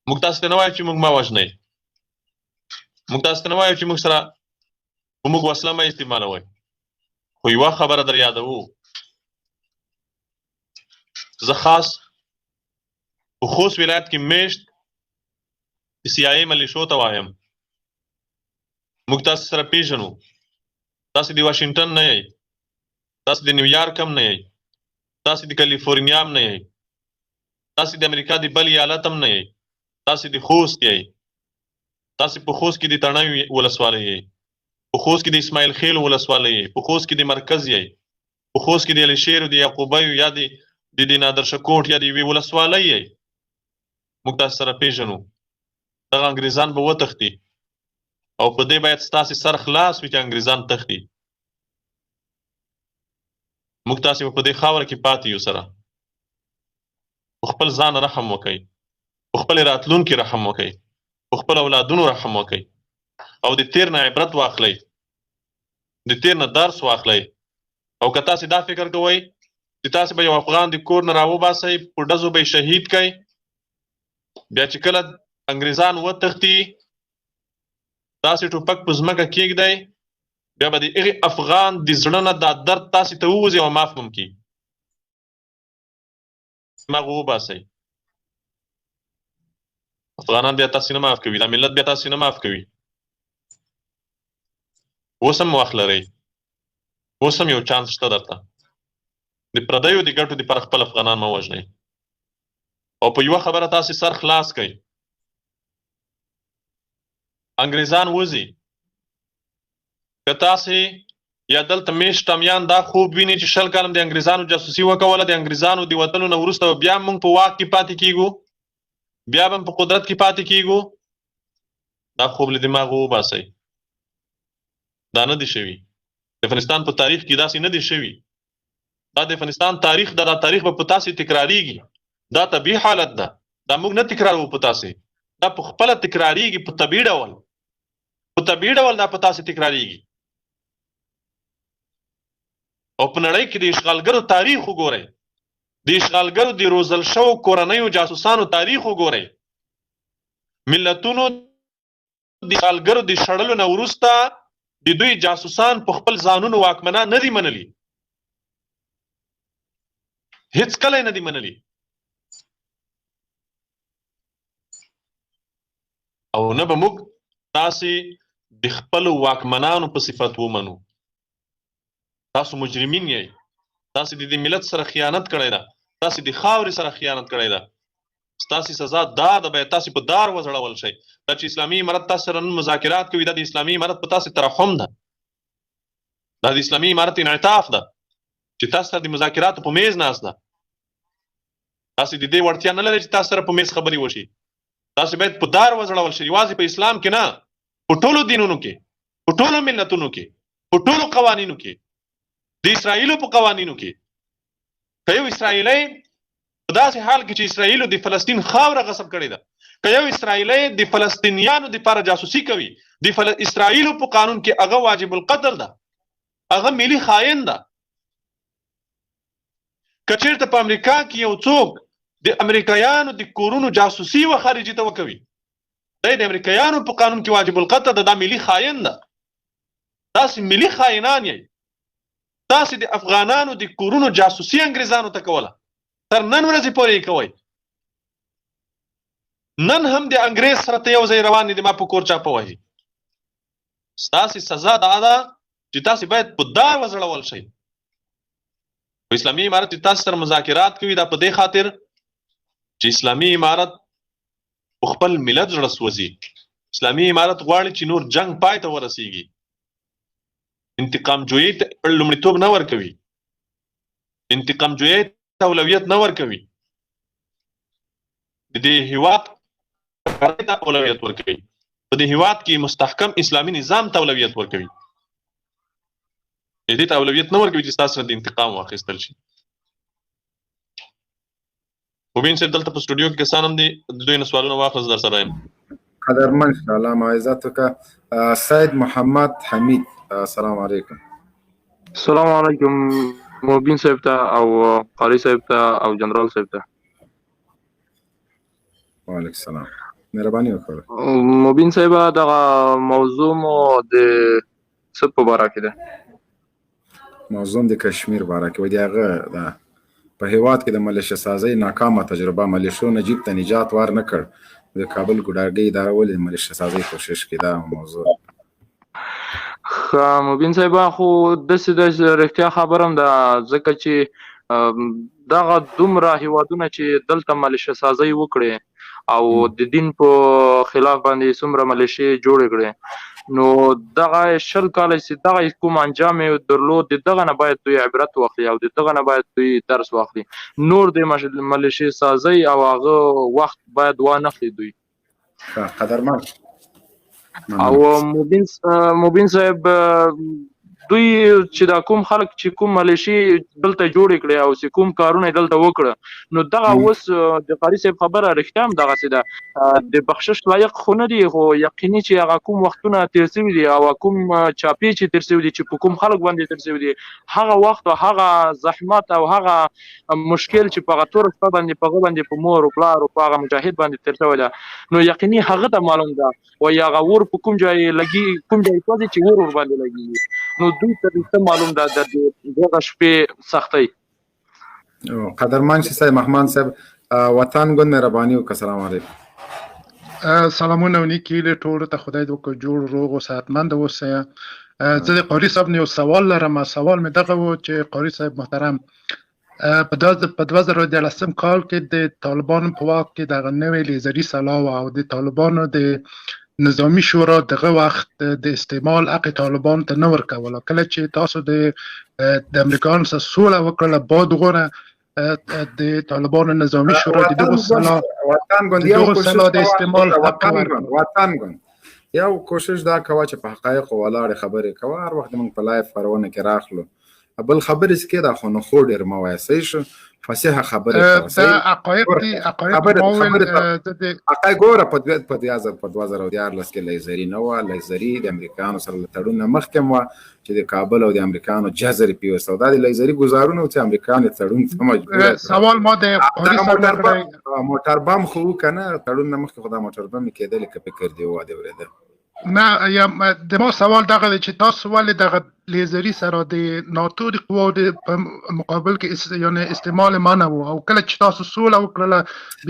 موږ تاسې ته نه وایو چې موږ مه وژنئ، موږ تاسې ته نه وایو چې موږ سره په موږ وسله مه استعمالوئ، خو یوه خبره در یادوو. زه خاص په خوست ولایت کې میشت سی آی ای ملیشو ته وایم، موږ تاسو سره پیژنو، تاسو د واشنګټن نه یئ، تاسو د نیویارک هم نه یئ، تاسو د کالیفورنیا هم نه یئ، تاسو د امریکا د بل ایالت هم نه یئ، تاسو د خوست یئ، تاسو په خوست کې د تڼیو ولسوالۍ یئ، په خوست کې د اسماعیل خیل ولسوالۍ یئ، په خوست کې د مرکز یئ، په خوست کې د علیشیرو، د یعقوبیو یا د نادر شکوټ یا د یوې ولسوالۍ یئ. موږ تاسو سره پیژنو. دغه انګریزان به وتښتي او په دې باید ستاسې سر خلاص وي چې انګریزان تښتي. موږ تاسې به په دې خاوره کې پاتې یو. سره په خپل ځان رحم وکئ، په خپل راتلونکي رحم وکئ، په خپل اولادونو رحم وکئ، او د تیر نه عبرت واخلئ، د تیر نه درس واخلئ. او که تاسې دا فکر کوئ چې تاسې به یو افغان د کور نه راوباسئ، په ډزو به یې شهید کئ، بیا چې کله انګریزان وتښتي تاسې ټوپک په ځمکه کېږدئ، بیا به د هغې افغان د زړه نه دا درد تاسې ته ووځي او معاف به کړي. دماغ وباسئ. افغانان بیا تاسې نه معاف کوي، دا ملت بیا تاسې نه معاف کوي. اوس هم وخت لرئ، اوس هم یو چانس شته درته. د پردیو د ګټو دپاره خپل افغانان مه وژنئ. او په یوه خبره تاسې سر خلاص کړئ، انګریزان وځي، که تاسې یا دلته میشت ټمیان دا خوب ویني چې 20 کاله د انګریزانو جاسوسي وکوله، د انګریزانو د وتلو نه وروسته به بیا موږ په واک کې پاتې کیږو، بیا به په قدرت کې پاتې کیږو، دا خوب له دماغه وباسئ. دا نه دي شوي. د افغانستان په تاریخ کې داسې نه دي شوي. دا د افغانستان تاریخ ده، دا تاریخ به په تاسې تکراریږي. دا طبیعي حالت ده، دا موږ نه تکراروو په تاسې، دا په خپله تکراریږي په طبیعي ډول، په طبیعي ډول دا په تاسې تکراریږي. او په نړۍ کې د اشغالګرو تاریخ وګورئ، د اشغالګرو د روزل شوو کورنیو جاسوسانو تاریخ وګورئ. ملتونو د اشغالګرو د شړلو نه وروسته د دوی جاسوسان په خپل ځانونو واکمنان نه دي منلي، هیڅ کله نه دي منلي. او نه به موږ تاسې د خپلو واکمنانو په صفت ومنو. تاسو مجرمین یئ، تاسې د دې ملت سره خیانت کړی ده، تاسې د خاورې سره خیانت کړی ده. ستاسې سزا دا ده، باید تاسې په دار وځړول شئ. دا چې اسلامي امارت تاسو سره نن مذاکرات کوي، دا د اسلامي امارت په تاسې ترحم ده، دا د اسلامي امارت انعطاف ده چې تاسو سره د مذاکراتو په میز ناست ده. تاسې د دې وړتیا نه لرئ چې تاسو سره په میز خبرې وشي. تاسې باید په دار وځړول شئ، یوازې په اسلام کې نه، په ټولو دینونو کې، په ټولو ملتونو کې، په ټولو قوانینو کې، د اسرائیلو په قوانینو کې. که یو اسرائیلی په داسې حال کې چې اسرائیلو د فلسطین خاوره غصب کړې ده، که یو اسرائیلی د فلسطینیانو دپاره جاسوسي کوي، د اسرائیلو په قانون کې هغه واجب القتل ده، هغه ملي خاین ده. که چېرته په امریکا کې یو څوک د امریکایانو د کورونو جاسوسي و خارجي ته وکوي، دی د امریکایانو په قانون کې واجب القتل ده، دا ملي خاین ده. تاسې ملي خاینان یئ. تاسې د افغانانو د کورونو جاسوسي انګریزانو ته کوله، تر نن ورځې پورې یې کوئ. نن هم د انګریز سره ته یو ځای روان دي، ما په کور چاپه وهي. ستاسې سزا دا ده چې تاسې باید په دار وځړول شئ. په اسلامي امارت چې تاسو سره مذاکرات کوي، دا په دې خاطر چې اسلامي امارت په خپل ملت زړه سوځي. اسلامي امارت غواړي چې نور جنگ پای ته ورسیږي، انتقام جویي ته لومړیتوب نه ورکوي، انتقام جویي ته اولویت نه ورکوي، د دې هیواد ته اولویت ورکوي، په دې هیواد کې مستحکم اسلامي نظام ته اولویت ورکوي. دې ته اولویت نه ورکوي چې ستاسو نه د انتقام واخیستل شي. مبین صاحب دلته په سټوډیو کې کسان هم دي، د دوی نه سوالونه واخله، زه درسره یم. قدرمن شه، الله مو عزت وکړه. سید محمد حمید، السلام علیکم. السلام علیکم مبین صاحب ته او قاری صاحب ته او جنرال صاحب ته. وعلیکم السلام، مهرباني وکړه. مبین صاحب، دغه موضوع مو د څه په باره کې ده؟ موضوع د کشمیر باره کې وای. د هغه ده په هیواد کې د ملیشه سازۍ ناکامه تجربه، ملیشو نجیب ته نجات ور نه کړ، د کابل ګوډاګۍ اداره ولې د ملیشه سازۍ کوشش کې؟ دا موضوع. ښه مبین صاحب، خو داسې د رښتیا خبره هم ده، ځکه چې دغه دومره هیوادونه چې دلته ملیشه سازۍ وکړي او د دین په خلاف باندې څومره ملیشې جوړې کړې، نو دغه 20 کاله چې دغه کوم انجام یې درلود، د دغه نه باید دوی عبرت واخلي او د دغه نه باید دوی درس واخلي. نور د ملیشې سازۍ او هغه وخت باید وانخلي دوی. ښه، قدرمن. او مبین صاحب، دوی چې دا کوم خلک چې کوم ملیشې دلته جوړې کړې او چې کوم کارونه یې دلته وکړه، نو دغه اوس د قاري صاحب خبره رښتیا هم دغسې ده، د بخشش لایق خو نه دي، خو یقیني چې هغه کوم وختونه تېر شوي دي او کوم چاپې چې تېر شوي دي، چې په کوم خلک باندې تېر شوي دي، هغه وخت او هغه زحمت او هغه مشکل چې په هغه توره شپه باندې په هغه باندې په مور او پلار او په هغه مجاهد باندې تېر شوی ده، نو یقیني هغه ته معلوم ده وایي هغه اور په کوم ځای لګي، کوم ځای سوځي چې اور ورباندې لګي. نو دوی ته څه معلوم ده د دغه شپې سختۍ. قدرمن شي صاحب محمد صاحب، وطن ګوند مهرباني وکړه. السلام علیکم. سلامونه او نیکې هیلې ټولو ته، خدای دې وکړي جوړ روغ او صحتمند اوسئ. زه د قاري صاحب نه یو سوال لرم. سوال مې دغه و چې قاري صاحب محترم، په 2013 کال کې د طالبانو په واک کې دغه نوې لیزري سلاح وه او د طالبانو د نظامی شورا دغه وخت د استعمال حق طالبانو ته نه ورکوله. کله چې تاسو د امریکایانو سره سوله وکړله، بعد غوره د طالبانو نظامی شورا د دغو سلاح د استعمال حق ورکړ. وطن ګوند یو کوشش دا کوه چې په حقایقو ولاړې خبرې کوه. هر وخت موږ په live خپرونه کې راخلو، بل خبرې چې دا خو نو خو ډېر مه وایه، صحیح شو؟ فصیحه خبرې کوه. دا حقایق دي، حقایق ما وویل. حقایق ګوره، په 2014 کې لیزري نه وه. لیزري د امریکایانو سره له تړون نه مخکې هم وه چې د کابل او د امریکایانو جزر یې پیوسته، او دا د لیزري ګوزارونه وو چې امریکایان یې تړون ته مجبور کړل. سوال ما د قاري صاحب نه کړی. موټر بم خو و که نه، تړون نه مخکې خو دا موټر بم یې کېدلې، که فکر دې و دې اورېده. نه، یا د ما سوال دغه دی چې تاسو ولې دغه لیزری سره د ناتو د قواو د په مقابل کې یعنی استعمال منع وو، او کله چې تاسو سوله وکړله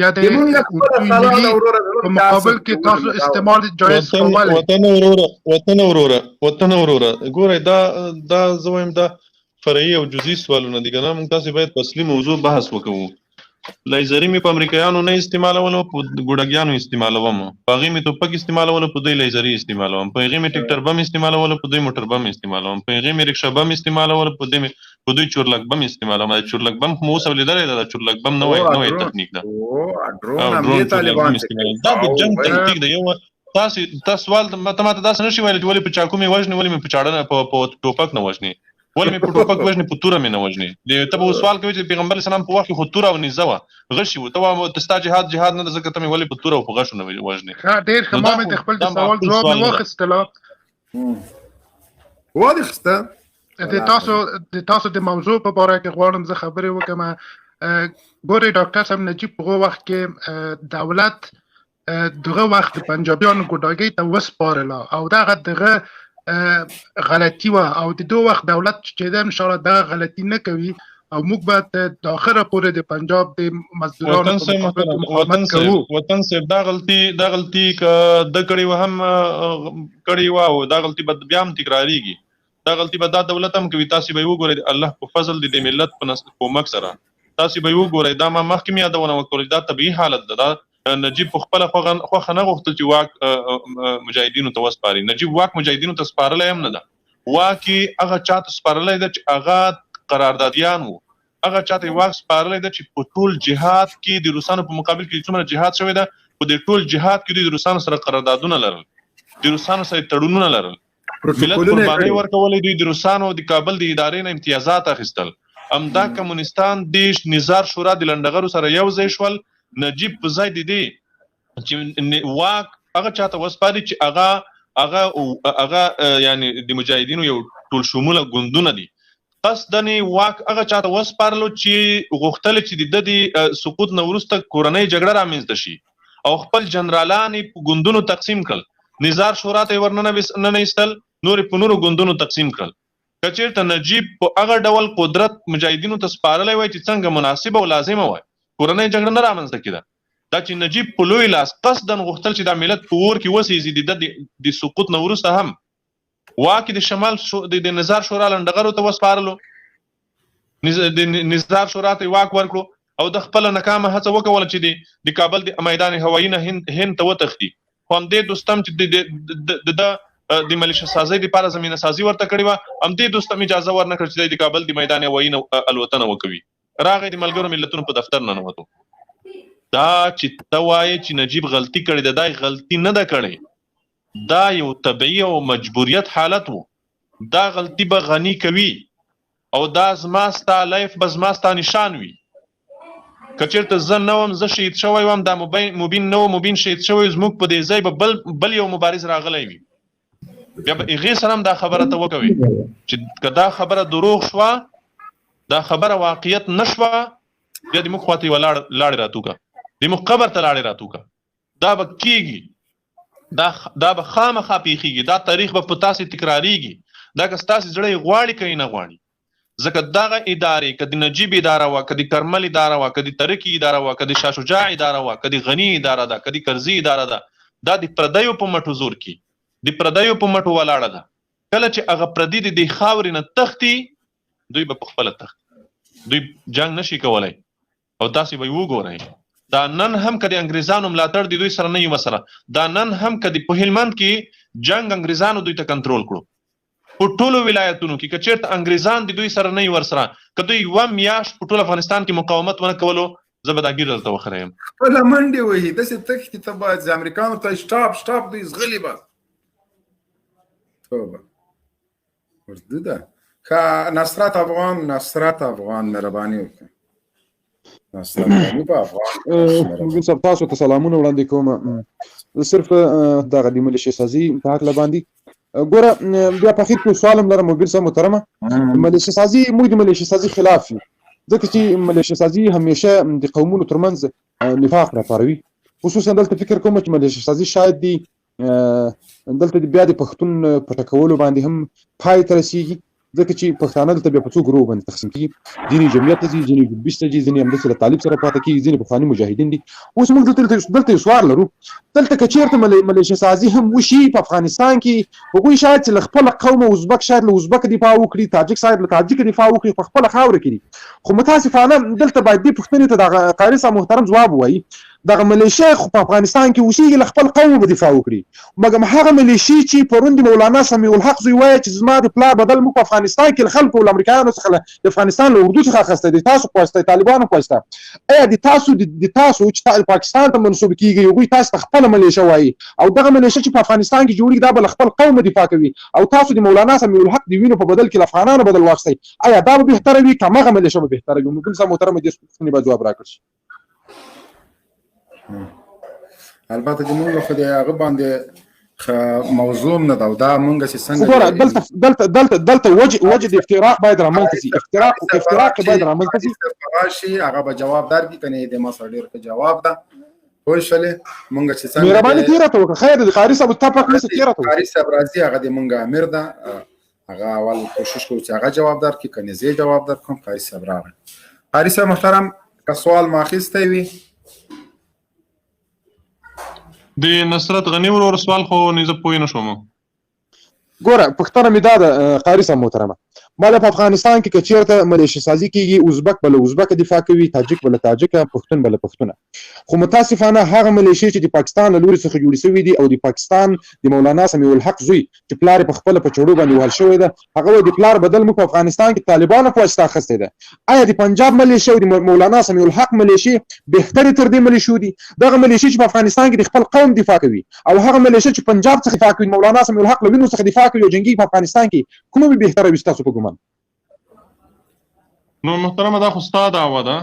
بیا د ملي په مقابل کې تاسو استعمال جایز کولې؟ وطن وروره، وطن وروره، وطن وروره، ګورئ، دا زه وایم دا فرعي او جزئي سوالونه دي که نه، موږ تاسې باید په اصلي موضوع بحث وکړو. لیزري مې په امریکایانو نه استعمالولو، په ګوډاګیانو استعمالوم. په هغې مې توپک استعمالولو، په دوی لیزري استعمالوم. په هغې مې ټریکټر بم استعمالولو، په دوی موټر بم استعمالوم. په هغې مې رکشا بم استعمالولو، په دوی چورلک بم استعمالوم. دا چورلک بم خو مو اوس لیدلی دی، دا چورلک بم نوی تکنیک ده. دا د جنګ تکنیک دی. یو تاسو تاسو سوال ته ماته داسې نه شي ویلی چې ولې په چاقو مې وژنې، ولې مې په چاړه په ټوپک نه وژنې، ولې مې په ټوپک وژنې، په توره مې نه وژنې. ته به سوال کوې چې پیغمبر اسلام په وخت کې خو توره او نیزه وه، غشي وو، ته وا ستا جهاد جهاد نه ده ځکه ته مې ولې په توره او په غشو نه وژنې؟ ښه، ډېر ښه، ما مې د خپل د سوال ځواب مې واخیستله. واخیسته. د تاسو د موضوع په باره کې غواړم زه خبرې وکړم. ګورئ ډاکټر صاحب نجیب په هغه وخت کې دولت دغه وخت د پنجابیانو ګوډاګۍ ته وسپارله، او دغه دغه غلطي وه، او د دوه وخت دولت چې ده انشاءالله دغه غلطي نه کوي، او موږ به د اخره پورې د پنجاب د مزدورانو په مقابل کې مقاومت کوو. وطن صاحب، دا غلطي که ده کړې وه هم کړې وه، او دا غلطي به بیا هم تکرارېږي. دا غلطي به دا دولت هم کوي. تاسې به یې وګورئ، الله په فضل د ملت په کومک سره تاسې به یې وګورئ. دا ما مخکې مې یادونه وکړه، دا طبیعي حالت ده. دا نجیب په خپله خوښه نه غوښتل چې واک مجاهدینو ته وسپاري. نجیب واک مجاهدینو ته سپارلی هم نه ده. واک یې هغه چا ته سپارلی ده چې هغه قراردادیان وو، هغه چا ته یې واک سپارلی ده چې په ټول جهاد کې د روسانو په مقابل کې څومره جهاد شوی ده، په دې ټول جهاد کې دوی د روسانو سره قراردادونه لرل، د روسانو سره تړونونه لرل، ملت قربانۍ ورکولې، دوی د روسانو د کابل د ادارې نه امتیازات اخیستل. همدا کمونستان د نظار شورا د لنډغرو سره یو ځای شول. نجیب په ځای د دې چې واک هغه چاته وسپاري چې هغه هغه هغه یعنی د مجاهدینو یو ټول شموله ګوندونه دي، قصداً واک هغه چاته وسپارلو چې غوښتل چې د دې سقوط نه وروسته کورنۍ جګړه رامنځته شي، او خپل جنرالان یې په ګوندونو تقسیم کړل. نظار شورا ته یې ورننه ایستل، نور یې په نورو ګوندونو تقسیم کړل. که چېرته نجیب په هغه ډول قدرت مجاهدینو ته سپارلی وای چې څنګه مناسب او لازمه وای، کورنۍ جګړه نه رامنځته کېده. دا چې نجیب په لوی لاس قصداً غوښتل چې دا ملت په اور کې وسېځي، د د سقوط نه وروسته هم واک د شمال د نظار شورا لنډغرو ته وسپارلو، د نظار شورا ته یې واک ورکړو، او د خپله ناکامه هڅه وکوله چې د کابل د میدان هوایي نه هند ته وتښتي. خو همدې دوستم چې د د ملیشه سازۍ دپاره زمینه سازي ورته کړې وه، همدې دوستم اجازه ورنه کړه چې د کابل د میدان هوایي نه الوتنه وکوي. راغی د ملګرو ملتونو په دفتر ننوتو. دا چې ته وایې چې نجیب غلطي کړې ده، دا یې غلطي نه ده کړې، دا یو طبیعي او مجبوریت حالت و. دا غلطي به غني کوي، او دا زما ستا لیف به زما ستا نشان وي. که چېرته زه نه وم، زه شهید شوی وم، دا مبین نه و، مبین شهید شوی، زموږ په دې ځای به بل یو مبارز راغلی وي. بیا به هغې سره هم دا خبره ته وکوي چې که دا خبره دروغ شوه، دا خبره واقعیت نه شوه، بیا د موږ خواته یوه لاړې راتوکه، د موږ قبر ته لاړې راتوکه. دا به کېږي، دا به خامخا پېښېږي، دا تاریخ به په تاسې تکرارېږي. دا که ستاسې زړه یې غواړي که یې نه غواړي، ځکه دغه ادارې که د نجیب اداره وه، که د کرمل اداره وه، که د ترکي اداره وه، که د شاه شجاع اداره وه، که د غني اداره ده، که د کرزي اداره ده، دا د پردیو په مټو زور کې، د پردیو په مټو ولاړه ده. کله چې هغه پردي د دې خاورې نه تښتي، دوی به په خپله تښتي، دوی جنګ نشي کولی. او تاسې به یې وګورئ، دا نن هم که د انګریزانو ملاتړ د دوی سره نه یو مسله، دا نن هم که د په هلمند کې جنګ انګریزانو دوی ته کنټرول کړو، په ټولو ولایتونو کې که چېرته انګریزان د دوی سره نه وي ورسره، که دوی یوه میاشت په ټول افغانستان کې مقاومت ونه کولو، زه به دا ږیره درته وخریم. خپله منډې وهي، داسې تښتي ته باید چې امریکانو ته سټاپ سټاپ، دوی ځغلي به. توبه اردو ده. که نصرت افغان، نصرت افغان، مهرباني وکړئ. نصرت غني په افغان. مبین صاحب، تاسو ته سلامونه وړاندې کوم. صرف دغه د ملیشه سازي په هکله باندې ګوره، بیا په اخیر کې سوال هم لرم. مبین صاحب محترمه، ملیشه سازي، موږ د ملیشه سازي خلاف یو، ځکه چې ملیشه سازي همیشه د قومونو ترمنځ نفاق راپاروي. خصوصا دلته فکر کوم چې ملیشه سازي شاید دی دلته بیا د پښتون په ټکولو باندې هم پای ته رسیږي، ځکه چې پښتانه دلته بیا په څو ګروهو باندې تقسیم کیږي. ځینې جمعیت ته ځي، ځینې جنبش ته ځي، ځینې همداسې له طالب سره پاتې کیږي، ځینې پخواني مجاهدین دي. اوس موږ دلته یو سوال لرو. دلته که چېرته ملیشه سازي هم وشي په افغانستان کې، هغوی شاید چې له خپله قومه، ازبک شاید له ازبک دفاع وکړي، تاجک شاید له تاجک دفاع وکړي، په خپله خاوره کې دي. خو متاسفانه دلته باید دې پوښتنې ته دغه قاري صاحب محترم ځواب ووایي. دغه ملیشه خو په افغانستان کې اوسېږي، له خپل قوم به دفاع وکړي، مګر هغه ملیشې چې پرون د مولانا سمیع الحق زوی وایي چې زما د پلار بدل موږ په افغانستان کې له خلکو، له امریکایانو څخه، د افغانستان له اردو څخه اخیستی دی، تاسو په واسطه، طالبانو په واسطه، ایا د تاسو د تاسو چې پاکستان ته منسوب کیږي، هغوی تاسو ته خپله ملیشه وایي، او دغه ملیشه چې په افغانستان کې جوړیږي دا به له خپل قومه دفاع کوي، او تاسو د مولانا سمیع الحق د وینو په بدل کې له افغانانو بدل واخیستئ، ایا دا به بهتره وي که همغه ملیشه به بهتره وي؟ مبین صاحب محترم، دې پوښتنې به ځواب راکړ شي. البته د مونږ خو د هغه باندې موضوع نه ده، او دا مونږ چې څنګه ګوره، دلته دلته دلته دلته وجه د افتراق باید رامنځته شي، افتراق باید رامنځته شي. راشي هغه به جواب درکړي، کنه د ما سره ډېر ښه جواب ده. پوه شولې؟ مونږ چې څنګه مهرباني تېره ته وکړه. خیر د قاري صاحب ته پک نشته، تېره ته وکړه. قاري صاحب راځي، هغه د مونږ امیر ده، هغه اول کوشش کوو چې هغه جواب درکړي، کنه زه جواب درکړم. قاري صاحب راغی. قاري صاحب محترم، که سوال ما اخیستی وي. د نصرت غني ورور سوال خو نه زه پوه نه شوم. ګوره، پوښتنه مې دا ده قاري صاحب محترمه، ماله په افغانستان کې که چېرته ملیشه سازي کیږي، ازبک به له ازبکه دفاع کوي، تاجک به له تاجکه، پښتون به له پښتونه. خو متاسفانه هغه ملیشې چې د پاکستان له لوري څخه جوړې شوې دي، او د پاکستان د مولانا سمیع الحق زوی چې پلار یې په خپله په چړو باندې وهل شوی ده، هغه وایي د پلار بدل موږ په افغانستان کې طالبانو په واسطه اخیستی ده. آیا د پنجاب ملیشه او د مولانا سمیع الحق ملیشې بهترې تر دې ملیشو دي؟ دغه ملیشې چې په افغانستان کې د خپل قوم دفاع کوي، او هغه ملیشه چې پنجاب څخه دفاع کوي، مولانا سمیع الحق له وینو څخه دفاع کوي او جنګي په افغانستان کې، کومه به بهتره وي ستاسو په ګمان؟ نو محترمه، دا خو ستا دعوه ده،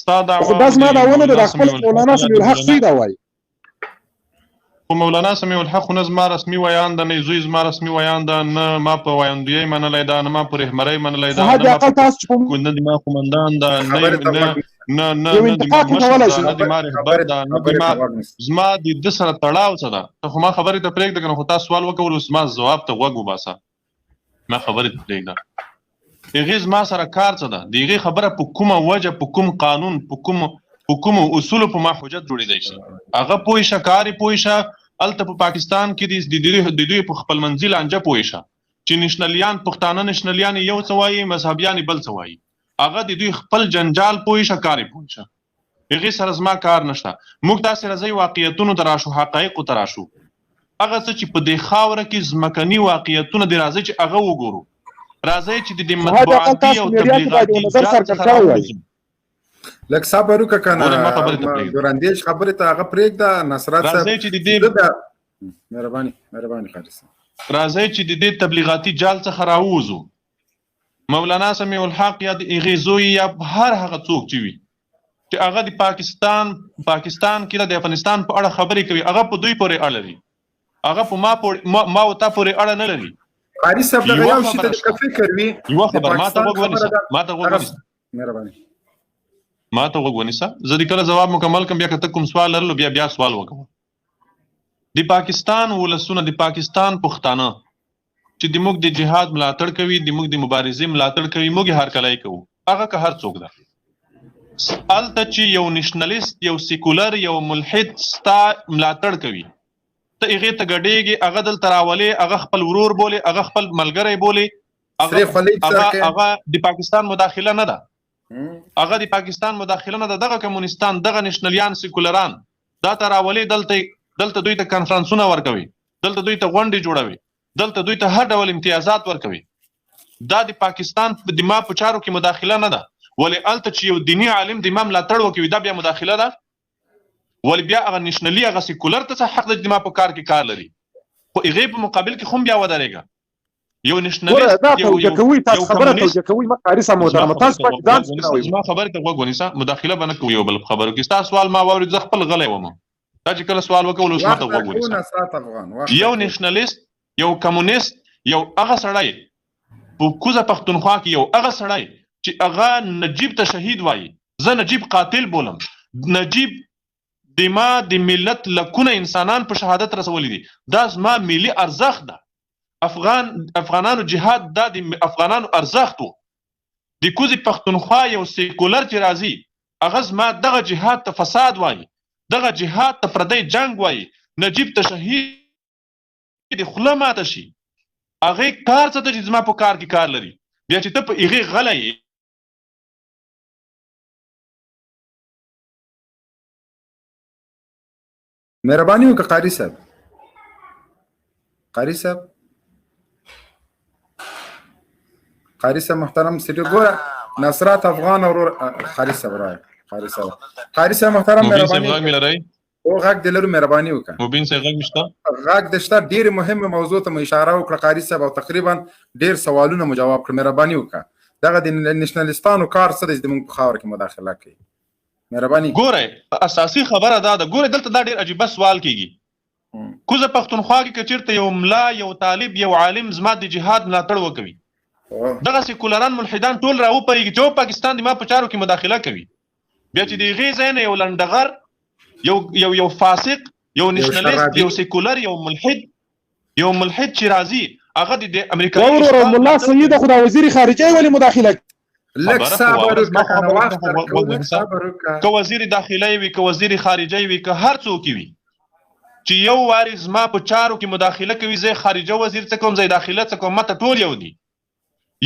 ستا دعوه. خو دا زما دعوه نه ده، دا خپل مولانا سمیع الحق زوی دا وایي. خو مولانا سمیع الحق خو نه زما رسمي ویاند ده، نه زوی زما رسمي ویاند ده، نه ما په ویاندویۍ منلی ده، نه ما په رهبرۍ منلی ده، نه ما په نه د ما قومندان ده، نه نه نه نه د ما مشر ده، نه د ما رهبر ده، نه د ما زما د ده سره تړاو څه ده. ته خو ما خبرې ته پرېږده که نه، خو تا سوال وکول، اوس زما ځواب ته غوږ وباسه. ما خبرې ته پرېږده. هغې زما سره کار څه ده؟ د هغې خبره په کومه وجه، په کوم قانون، په کومو اصولو په ما حجت جوړېدای شي؟ هغه پوه شه، کار یې پوه شه. هلته په پاکستان کې د دوی په خپلمنځي لانجه پوه شه چې نشنلیان، پښتانه نشنلیان یو څه وایي، مذهبیان بل څه وایي. هغه د دوی خپل جنجال پوه شه، کار یې پوه شه. هغې سره زما کار نشته. موږ تاسې راځئ واقعیتونو ته راشو، حقایقو ته راشو. هغه څه چې په دې خاوره کې ځمکني واقعیتونه دي، راځئ چې هغه وګورو. راځئ چې د دې مطبوعاتي او تبلیغاتي جال څخه راووځو. لږ صبر وکړه که نه، دوراندیش خبرې ته هغه پرېږده. نصرت صاحب، راځئ چې د دې مهرباني، مهرباني قاري صاحب. راځئ چې د دې تبلیغاتي جال څخه راووځو. مولانا سمیع الحق یا د هغې زوی یا هر هغه څوک چې وي چې هغه د پاکستان کې د افغانستان په اړه خبرې کوي، هغه په دوی پورې اړه لري، هغه په ما پورې، ما او تا پورې اړه نه لري. قاري صاحب، دغه یو شي ته که فکر وي، یوه خبره ما ته غوږ ونیسه، ما ته غوږ ونیسه، مهرباني، ما ته غوږ ونیسه. زه دې کله ځواب مکمل کړم، بیا که ته کوم سوال لرلو بیا بیا سوال وکړه. د پاکستان ولسونه، د پاکستان پښتانه چې د موږ د جهاد ملاتړ کوي، د موږ د مبارزې ملاتړ کوي، موږ یې هرکلی کوو، هغه که هر څوک ده. هلته چې یو نشنلیست، یو سیکولر، یو ملحد ستا ملاتړ کوي، ته هغې ته ګډېږې، هغه دلته راولې، هغه خپل ورور بولې، هغه خپل ملګری بولې، هغه د پاکستان مداخله نه ده، هغه د پاکستان مداخله نه ده. دغه کمونستان، دغه نشنلیان، سیکولران دا ته راولې، دلته دوی ته کانفرانسونه ورکوي، دلته دوی ته غونډې جوړوي، دلته دوی ته هر ډول امتیازات ورکوي. دا د پاکستان د ما په چارو کې مداخله نه ده. ولې هلته چې یو دیني عالم د ما ملاتړ وکوي، دا بیا مداخله ده. ولې بیا هغه نشنلی، هغه سیکولر ته څه حق دی چې د ما په کار کې کار لري؟ خو هغې په مقابل کې هم بیا ودرېږه. یو ګوره نشنلیست، دا یو توجیه یو کوي، تاسو یو خبره کمونیست. توجیه کوي، ما قاري صاحب زما محترمه خبرې تاسو ته پکې غوږ ځان ونیسه، سپینوئ. زما خبرې ته غوږ ونیسه، مداخله به نه کوو یو بل په خبرو کې. ستا سوال ما واورېد، زه خپل غلی وم، تا چې کله سوال وکول اوس ما وخت ته غوږ درکوو ونیسه. نصرت افغان، وخت یو درکوو. نشنلیست، یو کمونیست، یو هغه سړی په کوزه پښتونخوا کې، یو هغه سړی چې هغه نجیب ته شهید وایي، زه نجیب قاتل بولم. نجیب د ما د ملت لکونه انسانان په شهادت رسولي دي، دا زما ملي ارزښت ده. افغانانو جهاد دا د افغانانو ارزښت وو. د کوزې پښتونخوا یو سیکولر چې راځي هغه زما دغه جهاد ته فساد وایي، دغه جهاد ته پردی جنګ وایي، نجیب ته شهید خوله ماته شي. هغې کار څه ته چې زما په کار کې کار لري، بیا چې ته په هغې غلی یې. مهرباني وکړه قاري صاحب، قاري صاحب، قاري صاحب محترم سټیو ګوره نصرت افغان ورور. قاري صاحب راي، قاري صاحب، قاري صاحب محترم مبین صاحب مهرباني غږ مې لرئ؟ او غږ دې لرو، مهرباني وکړه. مبین صاحب غږ مې شته؟ غږ دې شته. ډېرې مهمه موضوع ته مو اشاره وکړه قاري صاحب، او تقریبا ډېر سوالونه مو جواب کړ. مهرباني وکړه، دغه د نشنلیستانو کار څه دی چې د موږ په خاوره کې مداخله کوي؟ مهرباني. ګوره اساسي خبره دا ده، ګوره دلته دا ډېر عجیبه سوال کیږي. کوزه پښتونخوا کې که چېرته یو ملا، یو طالب، یو عالم زما د جهاد ملاتړ وکوي، دغه سیکولران ملحدان ټول راوپرېږي چې پاکستان د ما په چارو کې مداخله کوي. بیا چې د هغې ځای نه یو لنډغر، یو یو یو فاسق، یو نشنلیست، یو سیکولر، یو ملحد، یو ملحد چې راځي هغه د امریکایي وروره ملا سید خو دا وزیر خارجه ولې مداخله لږ صبر وکړه کنه، وخت درکوو، لږ صبر وکړه. که وزیر داخله وي، که وزیر خارجه وي، که هر څوک وي چې یو واري زما په چارو کې مداخله کوي، زه خارجه وزیر څه کوم، زه داخله څه کوم، ماته ټول یو دي.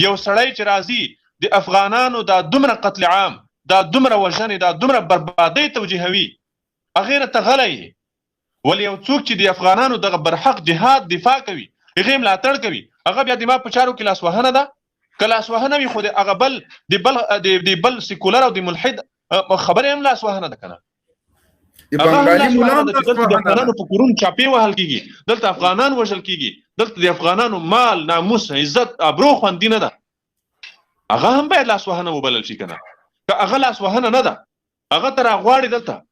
یو سړی چې راځي د افغانانو دا دومره قتل عام، دا دومره وژنې، دا دومره بربادۍ توجیهوي، هغې نه ته غلی یې. ولې یو څوک چې د افغانانو دغه برحق جهاد دفاع کوي، هغې ملاتړ کوي، هغه بیا د ما په چارو کې لاسوهنه ده؟ که لاسوهنه وي خو د هغه بل د بل د بل سیکولر او د ملحد خبرې هم لاسوهنه ده که نه؟ د بنګالي ملا هم دلته د افغانانو په کورونو چاپې وهل کېږي، دلته افغانان وژل کېږي، دلته د افغانانو مال، ناموس، عزت، ابرو خوندي نه ده. هغه هم باید لاسوهنه وبلل شي که نه؟ که هغه لاسوهنه نه ده، هغه ته راغواړي، دلته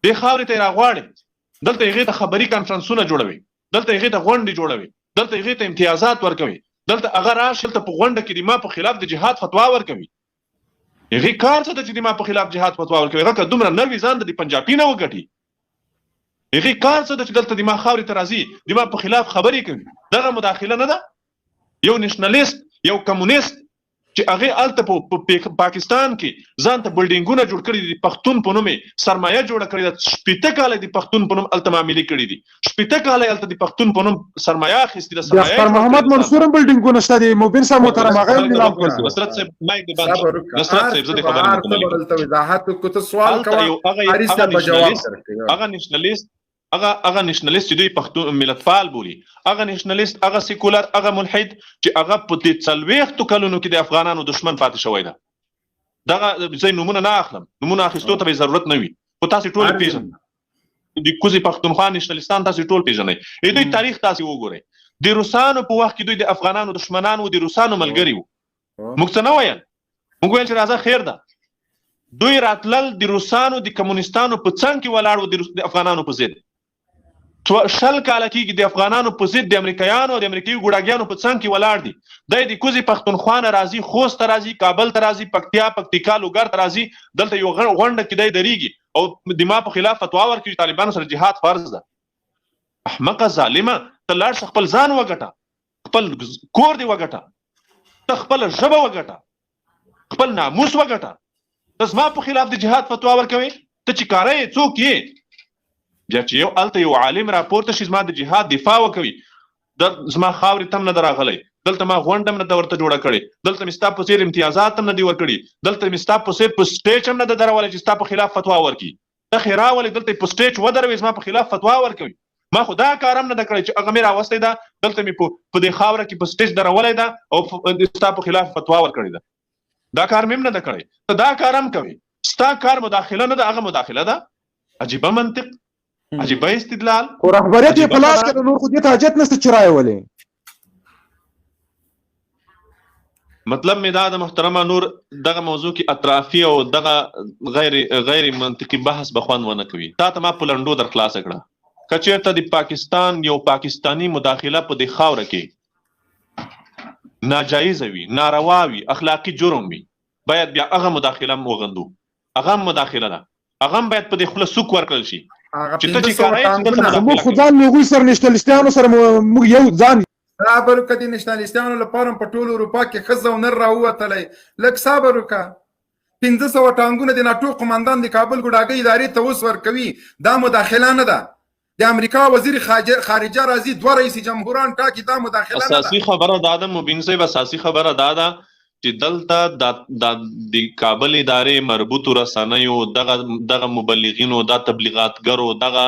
دې خاورې ته یې راغواړي، دلته هغې ته خبري کانفرنسونه جوړوي، دلته هغې ته غونډې جوړوي، دلته هغې ته امتیازات ورکوي، دلته هغه راشي دلته په غونډه کې د ما په خلاف د جهاد فتوا ورکوي. هغې کار څه ده چې د ما په خلاف جهاد فتوا ورکوي؟ هغه که دومره نر وي ځان د پنجابي نه وګټي. هغې کار څه ده چې دلته د ما خاورې ته راځي، د ما په خلاف خبرې کوي؟ دغه مداخله نه ده؟ یو نشنلیست، یو کمونیست چې هغې هلته په پاکستان کې ځان ته بلډینګونه جوړ کړي دي، پښتون په نوم یې سرمایه جوړه کړې ده، 60 کاله د پښتون په نوم هلته معاملې کړې دي، 60 کاله یې هلته د پښتون په نوم سرمایه اخیستې ده. د اختر محمد منصور هم بلډینګونه شته دي، مبین صاحب محترم هغه هم نیلام کړ. نصرت صاحب مایک دې بند کړه. نصرت صاحب زه دې خبرې نه کوم. دلته وضاحت وکړو، ته سوال کوه، هغه نشنلیست، هغه نشنلیست چې دوی پښتون ملتپال بولي، هغه نشنلیست، هغه سیکولر، هغه ملحد چې هغه په دې 40 کلونو کې د افغانانو دښمن پاتې شوی ده. دغه زه نومونه نه اخلم، نومونه اخیستو ته به ضرورت نه وي، خو تاسې ټول پېژنئ. د کوزې پښتونخوا نشنلیستان تاسې ټول پېژنئ. د دوی تاریخ تاسې وګورئ. د روسانو په وخت کې دوی د افغانانو دښمنان وو، د روسانو ملګري وو. موږ څه نه ویل، موږ ویل چې راځه خیر ده. دوی راتلل د روسانو د کمونستانو په څنګ کې ولاړ وو، د افغانانو په ضد. 20 کاله کېږي د افغانانو په ضد د امریکایانو او د امریکایي ګوډاګیانو په څنګ کې ولاړ دي. دی د کوزې پښتونخوا نه راځي، خوست ته راځي، کابل ته راځي، پکتیا، پکتیکا، لوګر ته راځي، دلته یو غونډه کې دی درېږي او د ما په خلاف فتوا ورکوي چې طالبانو سره جهاد فرض ده. احمقه ظالمه، ته لاړ شه خپل ځان وګټه، خپل کور دې وګټه، ته خپله ژبه وګټه، خپل ناموس وګټه، ته زما په خلاف د جهاد فتوا ورکوې؟ ته چې کاره یې، څوک یې؟ بیا چې یو هلته یو عالم راپورته شي زما د جهاد دفاع وکوي، زما خاورې ته هم نه ده راغلی، دلته ما غونډه هم نه ده ورته جوړه کړې، دلته مې ستا په څېر امتیازات هم نه دي ورکړي، دلته مې ستا په څېر په سټیج هم نه ده درولی چې ستا په خلاف فتوا ورکړي. ته خې راولې دلته یې په سټیج ودروې زما په خلاف فتوا ورکوي. ما خو دا کار هم نه ده کړی چې هغه مې راوستی ده، دلته مې په دې خاوره کې په سټیج درولی ده او ستا په خلاف فتوا ورکړې ده. دا کار مې هم نه ده کړی. ته دا کار هم کوې، ستا کار مداخله نه ده، هغه مداخله ده. عجیبه منطق، عجیبه استدلال. خو رهبریت یې په لاس کې ده، نور خو دې ته حاجت نشته چې رایه ولې. مطلب مې دا د محترمه نور دغه موضوع کې اطرافي او دغه غیر منطقي بحث به خوند ونه کوي. تا ته ما په لنډو در خلاصه کړه. که چېرته د پاکستان یو پاکستاني مداخله په دې خاوره کې ناجایزه وي، ناروا وي، اخلاقي جرم وي، باید بیا هغه مداخله هم وغندو. هغه هم مداخله ده، هغه هم باید په دې خوله سوک ورکړل شي چې ته چې کارای چې دلته مداخله موږ خو ځان له هغوی سره نشنلیستانو سره موږ یو ځان صبر وکړه. د نشنلیستانو لپاره په ټولو اروپا کې ښځه او نر راووتلی. لږ صبر وکړه. 500 ټانګونه د ناټو قومندان د کابل ګوډاګۍ ادارې ته اوس ورکوي، دا مداخله نه ده. د امریکا وزیر خارجه راځي، 2 رئیس جمهوران ټاکي، دا مداخله نه ده. اساسي خبره دا ده مبین صاحب، اساسي خبره دا ده چې دلته د کابل ادارې مربوطو رسنیو، دغه مبلغینو، دا تبلیغاتګرو، دغه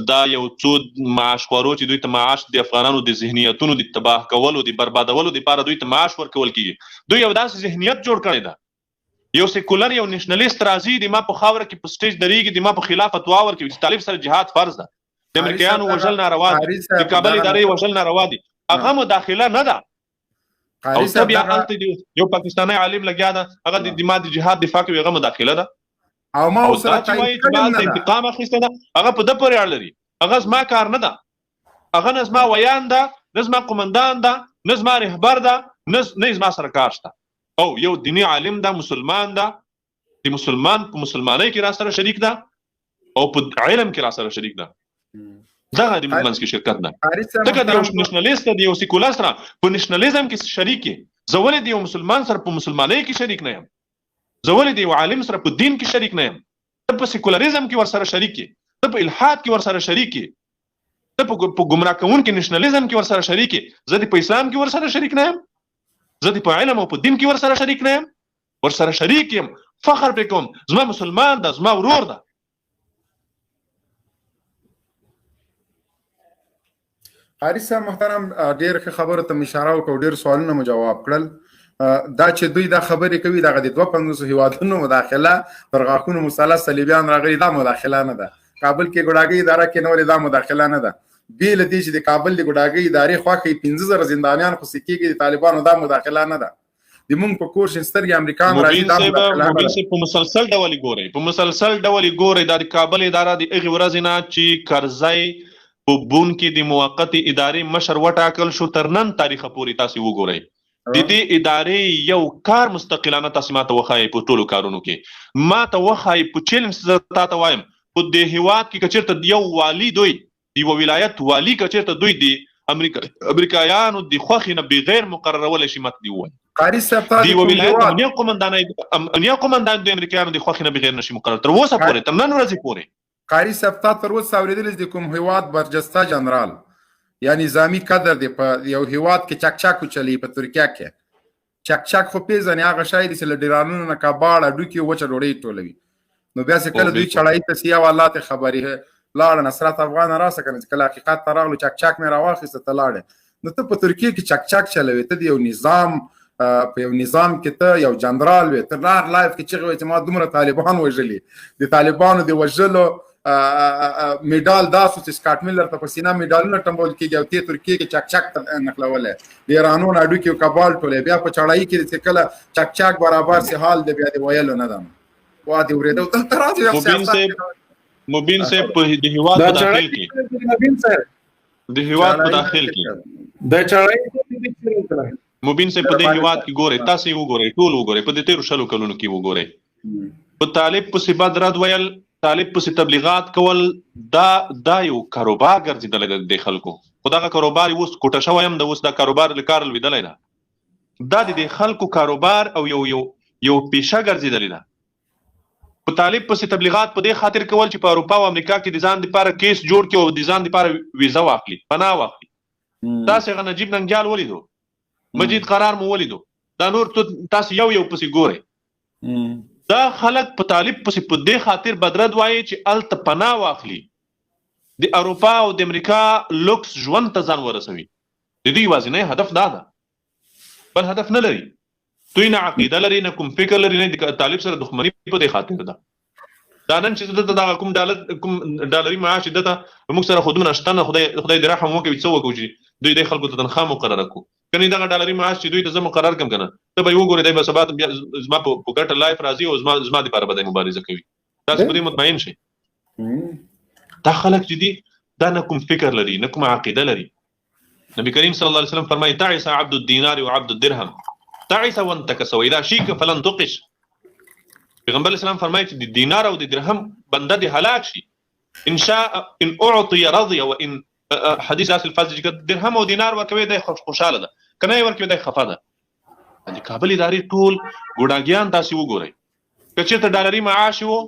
دا یو څو معاش خورو چې دوی ته معاش د افغانانو د ذهنیتونو د تباه کولو، د بربادولو لپاره دوی ته معاش ورکول کیږي. دوی یو داسې ذهنیت جوړ کړی ده. یو سیکولر، یو نشنلیست راځي، د ما په خاوره کې په سټیج درېږي، د ما په خلاف فتوا ورکوي چې طالب سره جهاد فرض ده، د امریکایانو وژل ناروا دي، د کابل ادارې وژل ناروا دي. هغه مداخله نه ده. او ته بیا هلته یو پاکستانی عالم لګیا ده، هغه د ما د جهاد دفاع کوي، هغه مداخله ده. او ما او ورسره دا چې وایي چې ما تایید هلته کړې نه ده. انتقام اخیستی ده، هغه په ده پورې اړه لري، هغه زما کار نه ده. هغه نه زما ویاند ده، نه زما قومندان ده، نه زما رهبر ده، نه زما سره کار شته. او یو دیني عالم ده، مسلمان ده، د مسلمان په مسلمانۍ کې را سره شریک ده او په علم کې را سره شریک ده. دغه د موږ منځ کې شرکت ده. ځکه د یو نشنلیست د یو سیکولر سره په نشنلیزم کې شریک یې، زه ولې د یو مسلمان سره په مسلمانۍ کې شریک نه یم؟ زه ولې د یو عالم سره په دین کې شریک نه یم؟ ته په سیکولریزم کې ورسره شریک یې، ته په الحاد کې ورسره شریک یې، ته په ګمراه کوونکي نشنلیزم کې ورسره شریک یې. زه د په اسلام کې ورسره شریک نه یم، زه د په علم او په دین کې ورسره شریک نه یم، ورسره شریک یم، فخر پرې کوم، زما مسلمان ده، زما ورور ده. قاري صاحب محترم، ډېر ښه خبرو ته مې اشاره وکړه، ډېر سوالونه مو جواب کړل. دا چې دوی دا خبرې کوي، دغه د 52 هیوادونو مداخله پر غاښونو مسلح صلیبیان راغلي، دا مداخله نه ده. کابل کې ګوډاګۍ اداره کې نورې، دا مداخله نه ده. بې له دې چې د کابل د ګوډاګۍ ادارې خوښې 5000 زندانیان خوشې کېږي د طالبانو، دا مداخله نه ده. د مونږ په کور شین سترګې امریکا هم راځي، دا مداخله نه مبین ده. صاحب، په مسلسل ډول یې ګورئ، په مسلسل ډول یې ګورئ. دا د کابل اداره د هغې ورځې نه چې کرزی په بون کې د موقتې ادارې مشر وټاکل شو تر نن تاریخه پورې تاسې وګورئ، د دې ادارې یو کار مستقلانه تاسې ماته وښایئ. په ټولو کارونو کې ماته وښایئ، په چیلنج زه تاته وایم، په دې هیواد کې که چېرته یو والي دوی، د یوه ولایت والي که چېرته دوی د امریکایانو د خوښې نه بغیر مقررولی شي، ماته دې ووایي. قاري صاحب، تا د یوه کوم ولایت هیواد؟ امنیه قومندان د امریکایانو د خوښې نه بغیر نشي مقرر تر اوسه پورې، تر نن ورځې پورې. قاري صاحب، تا تر اوسه اورېدلی چې د کوم هیواد برجسته جنرال یا نظامی قدر دی په یو هیواد کې چک چک وچلوي، په ترکیه کې چک چک خو پېژنې، هغه شی دی چې له ډیرانونو نه کباړ هډوکي وچه ډوډۍ ټولوي. نو بیا چې کله دوی چړایي ته سي، یو الله ته خبرې لاړه نصرت افغان راسه کنه، چې کله حقیقت ته راغلو چک چک مې راواخیسته ته لاړې. نو ته په ترکیه کې چک چک چلوې، ته د یو نظام، په یو نظام کې ته یو جنرال وې، ته لار لایف کې چغې وې چې ما دومره طالبان وژلي، د طالبانو د وژلو میډال داسو چې سکاټ میلر ته په سینه میډالونه ټمبول کېږي، او ته ترکیې کې چک چک ته نښلولی، د ایرانو نه هډوکي او کبال ټولې، بیا په چړایي کې چې کله چک چک برابر سي حال دی بیا د ویلو نه ده. وا دې اورېدو دلته راځي یو سیاست کې. مبین صاحب، په د هیواد دا په داخل چړایي کې. مبین صاحب. د هیواد په چړایي داخل کې. د چړایي کې مبین صاحب، په دې مهرباني هیواد کې ګورئ، تاسې یې وګورئ، ټول وګورئ، په دې تېرو 20 کلونو کې وګورئ، په طالب پسې بد رد ویل، طالب پسې تبلیغات کول، دا یو کاروبار ګرځېدلی دی د دې خلکو. خو دغه کاروبار یې اوس کوټه شوی هم ده، اوس دا کاروبار له کاره لوېدلی ده. دا د دې خلکو کاروبار او یو پیشه ګرځېدلې ده. په طالب پسې تبلیغات په دې خاطر کول چې په اروپا او امریکا کې د ځان دپاره کیس جوړ کړي او د ځان دپاره ویزه واخلي، پناه واخلي. تاسې هغه نجیب ننګیال ولیدو، مجید قرار مو ولیدو، دا نور تاسې یو یو پسې ګورئ. دا خلک په طالب پسې په دې خاطر بدرد وایي چې هلته پناه واخلي، د اروپا او د امریکا لوکس ژوند ته ځان ورسوي. د دوی یوازینی هدف دا ده، بل هدف نه لري. دوی نه عقیده لري، نه کوم فکر لري، نه د طالب سره دښمني په دې خاطر ده. دا نن چې دلته دغه کوم ډالري معاش چې دلته موږ سره خو دومره شته نه، خدای دې رحم وکړي څه وکړو چې دوی دې خلکو ته تنخوا مقرره کړو. کني دغه ډالري معاش چې دوی ته زه مقرر کم کنه ته به وګورې، دی به سبا بیا زما په ګټه لایف راځي او زما دپاره به دی مبارزه کوي. تاسو په دې مطمئن شئ. دا خلک چې دي دا نه کوم فکر لري، نه کومه عقیده لري. نبی کریم صلی الله علیه وسلم فرمایي تعس عبد الدینار وعبد الدرهم، تعس وانتکس واذا شیک فلن تقش. پیغمبر اسلام فرمایي چې د دینار او د درهم بنده دې هلاک شي، ان شاء ان اعطي رضي وان حدیث داسې الفاظ چې درهم او دینار ورکوي دی خوشاله ده، که نه یې ورکوي دی خفه ده. د کابل ادارې ټول ګوډاګیان تاسې وګورئ، که چېرته ډالري معاش وو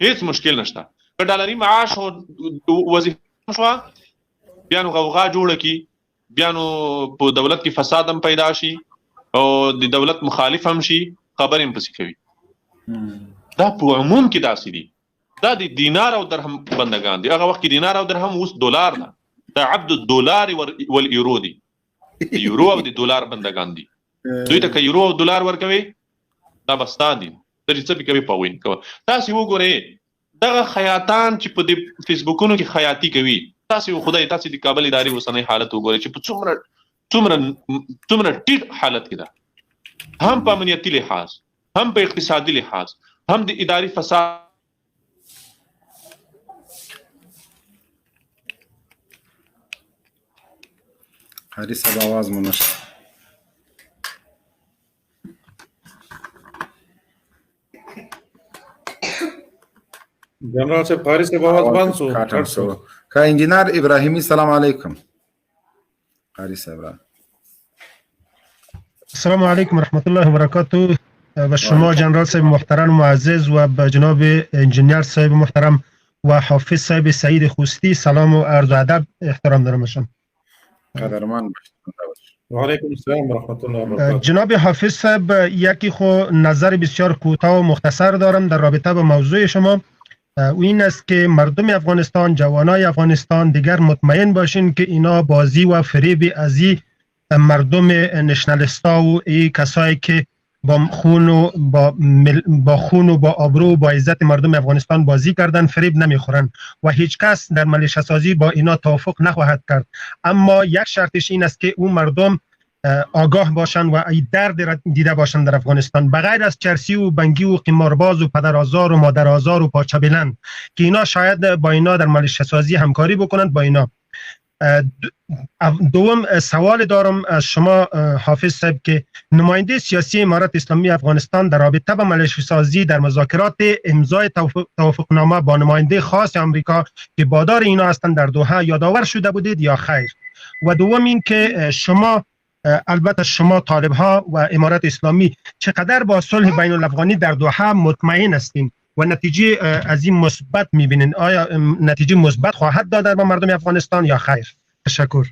هیڅ مشکل نشته، که ډالري معاش وظیفه شوه بیا نو غوغا جوړه کی، بیا نو په دولت کې فساد هم پیدا شي او د دولت مخالف هم شي، خبرې هم پسې کوي. دا په عموم کې داسې دي. دا د دینار او درهم بندگان دي. هغه وخت کې دینار او درهم اوس دلار ده، دا عبد الدولار والایرو دي، د یورو او د دلار بندگان دي. دوی ته که یورو او دلار ورکوي دا به ستا دي، ته چې څه پې کوې په هغوی کوه. تاسې وګورئ دغه خیاطان چې په دې فیسبوکونو کې خیاطي کوي، تاسې خدای تاسې د کابل ادارې اوسنی حالت وګورئ چې په څومره څومره څومره ټیټ حالت کې ده، هم په امنیتي لحاظ، هم په اقتصادي لحاظ، هم د اداري فساد. قاري صاحب آواز مو نشته. جنرال صاحب قاری صاحب آواز بند سو، کټ سو. کا انجینر ابراهیمی سلام علیکم. قاری صاحب را. السلام علیکم ورحمت الله وبرکاته. به شما جنرال صاحب محترم معزز و به جناب انجینر صاحب محترم و حافظ صاحب سعید خوستی سلام و عرض و ادب احترام دارم شما. قدرمن. و علیکم السلام و رحمت الله و برکاته. جناب حافظ صاحب، یکی خو نظر بسیار کوتاه و مختصر دارم در رابطه با موضوع شما. او این است که مردم افغانستان، جوانای افغانستان دیگر مطمئن باشین که اینا بازی و فریب ازی مردم نشنالستا و ای کسایی که با خون و با خون و با آبرو و با عزت مردم افغانستان بازی کردن فریب نمیخورن و هیچ کس در ملیشه سازی با اینا توافق نخواهد کرد. اما یک شرطش این است که او مردم آگاه باشند و ای درد را دیده باشند در افغانستان، بغیر از چرسی و بنگی و قمارباز و پدرآزار و مادرآزار و پاچه بلند که اینا شاید با اینا در ملیشه سازی همکاری بکنند با اینا. دوم سوال دارم از شما حافظ صاحب که نماینده سیاسی امارت اسلامی افغانستان در رابطه با ملیشه سازی در مذاکرات امضای توافقنامه با نماینده خاص آمریکا که بادار اینا هستند در دوحه یادآور شده بودید یا خیر؟ و دوم این که شما البته شما طالب ها و امارت اسلامی چقدر با صلح بین الافغانی در دوحه مطمئن هستین و نتیجه از این مثبت میبینین؟ آیا نتیجه مثبت خواهد داد به مردم افغانستان یا خیر؟ تشکر.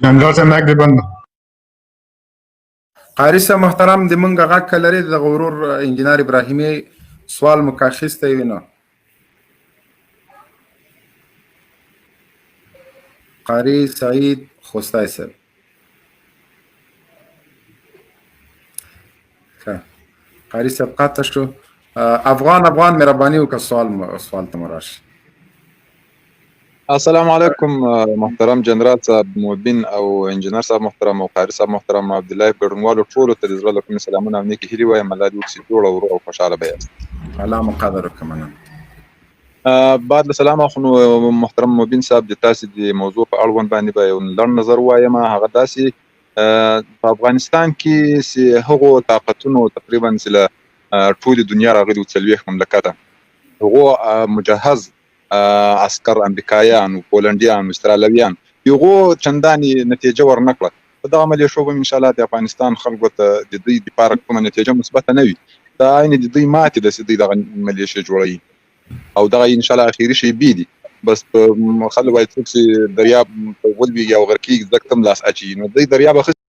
جنرال صاحب مایک دې بند. قاری صاحب محترم، د مونږ غږ که لرې دغه ورور انجینر ابراهیمي سوال مو که اخیستی وي نو قاری سعید خوستای صاحب. ښه قاری صاحب قطع شو. افغان افغان مهرباني وکړه سوال ته مو راشي. السلام علیکم محترم جنرال صاحب مبین او انجینر صاحب محترم او قاری صاحب محترم عبد الله ګډونوالو ټولو ته د زړه له کومې سلامونه او نیکې هیلې وایم. الله دې وکړي جوړ او روغ او خوشحاله به یاست. الله مو قدر وکړه. مننه. بعد له سلامه خو نو محترم مبین صاحب د تاسې د موضوع په اړوند باندې به یو لنډ نظر ووایم. هغه داسې په افغانستان کې چې هغو طاقتونو تقریبا چې له ټولې دنیا راغلي وو، 40 مملکته، هغو مجهز عسکر امریکایان و پولنډیان و استرالویان، هغو چندانې نتیجه ورنه کړه. په دغه ملیشو به ان شاء الله د افغانستان خلکو ته د دوی دپاره کومه نتیجه مثبته نه وي. دا عین د دوی ماتې ده چې دوی دغه ملیشې جوړوي او دغه ان شاء الله اخري شیبې دي. بس په خلک وایي څوک چې دریاب ته ولوېږي او غرقېږي ځکه تم لاس اچوي، نو دوی دریاب اخیستي.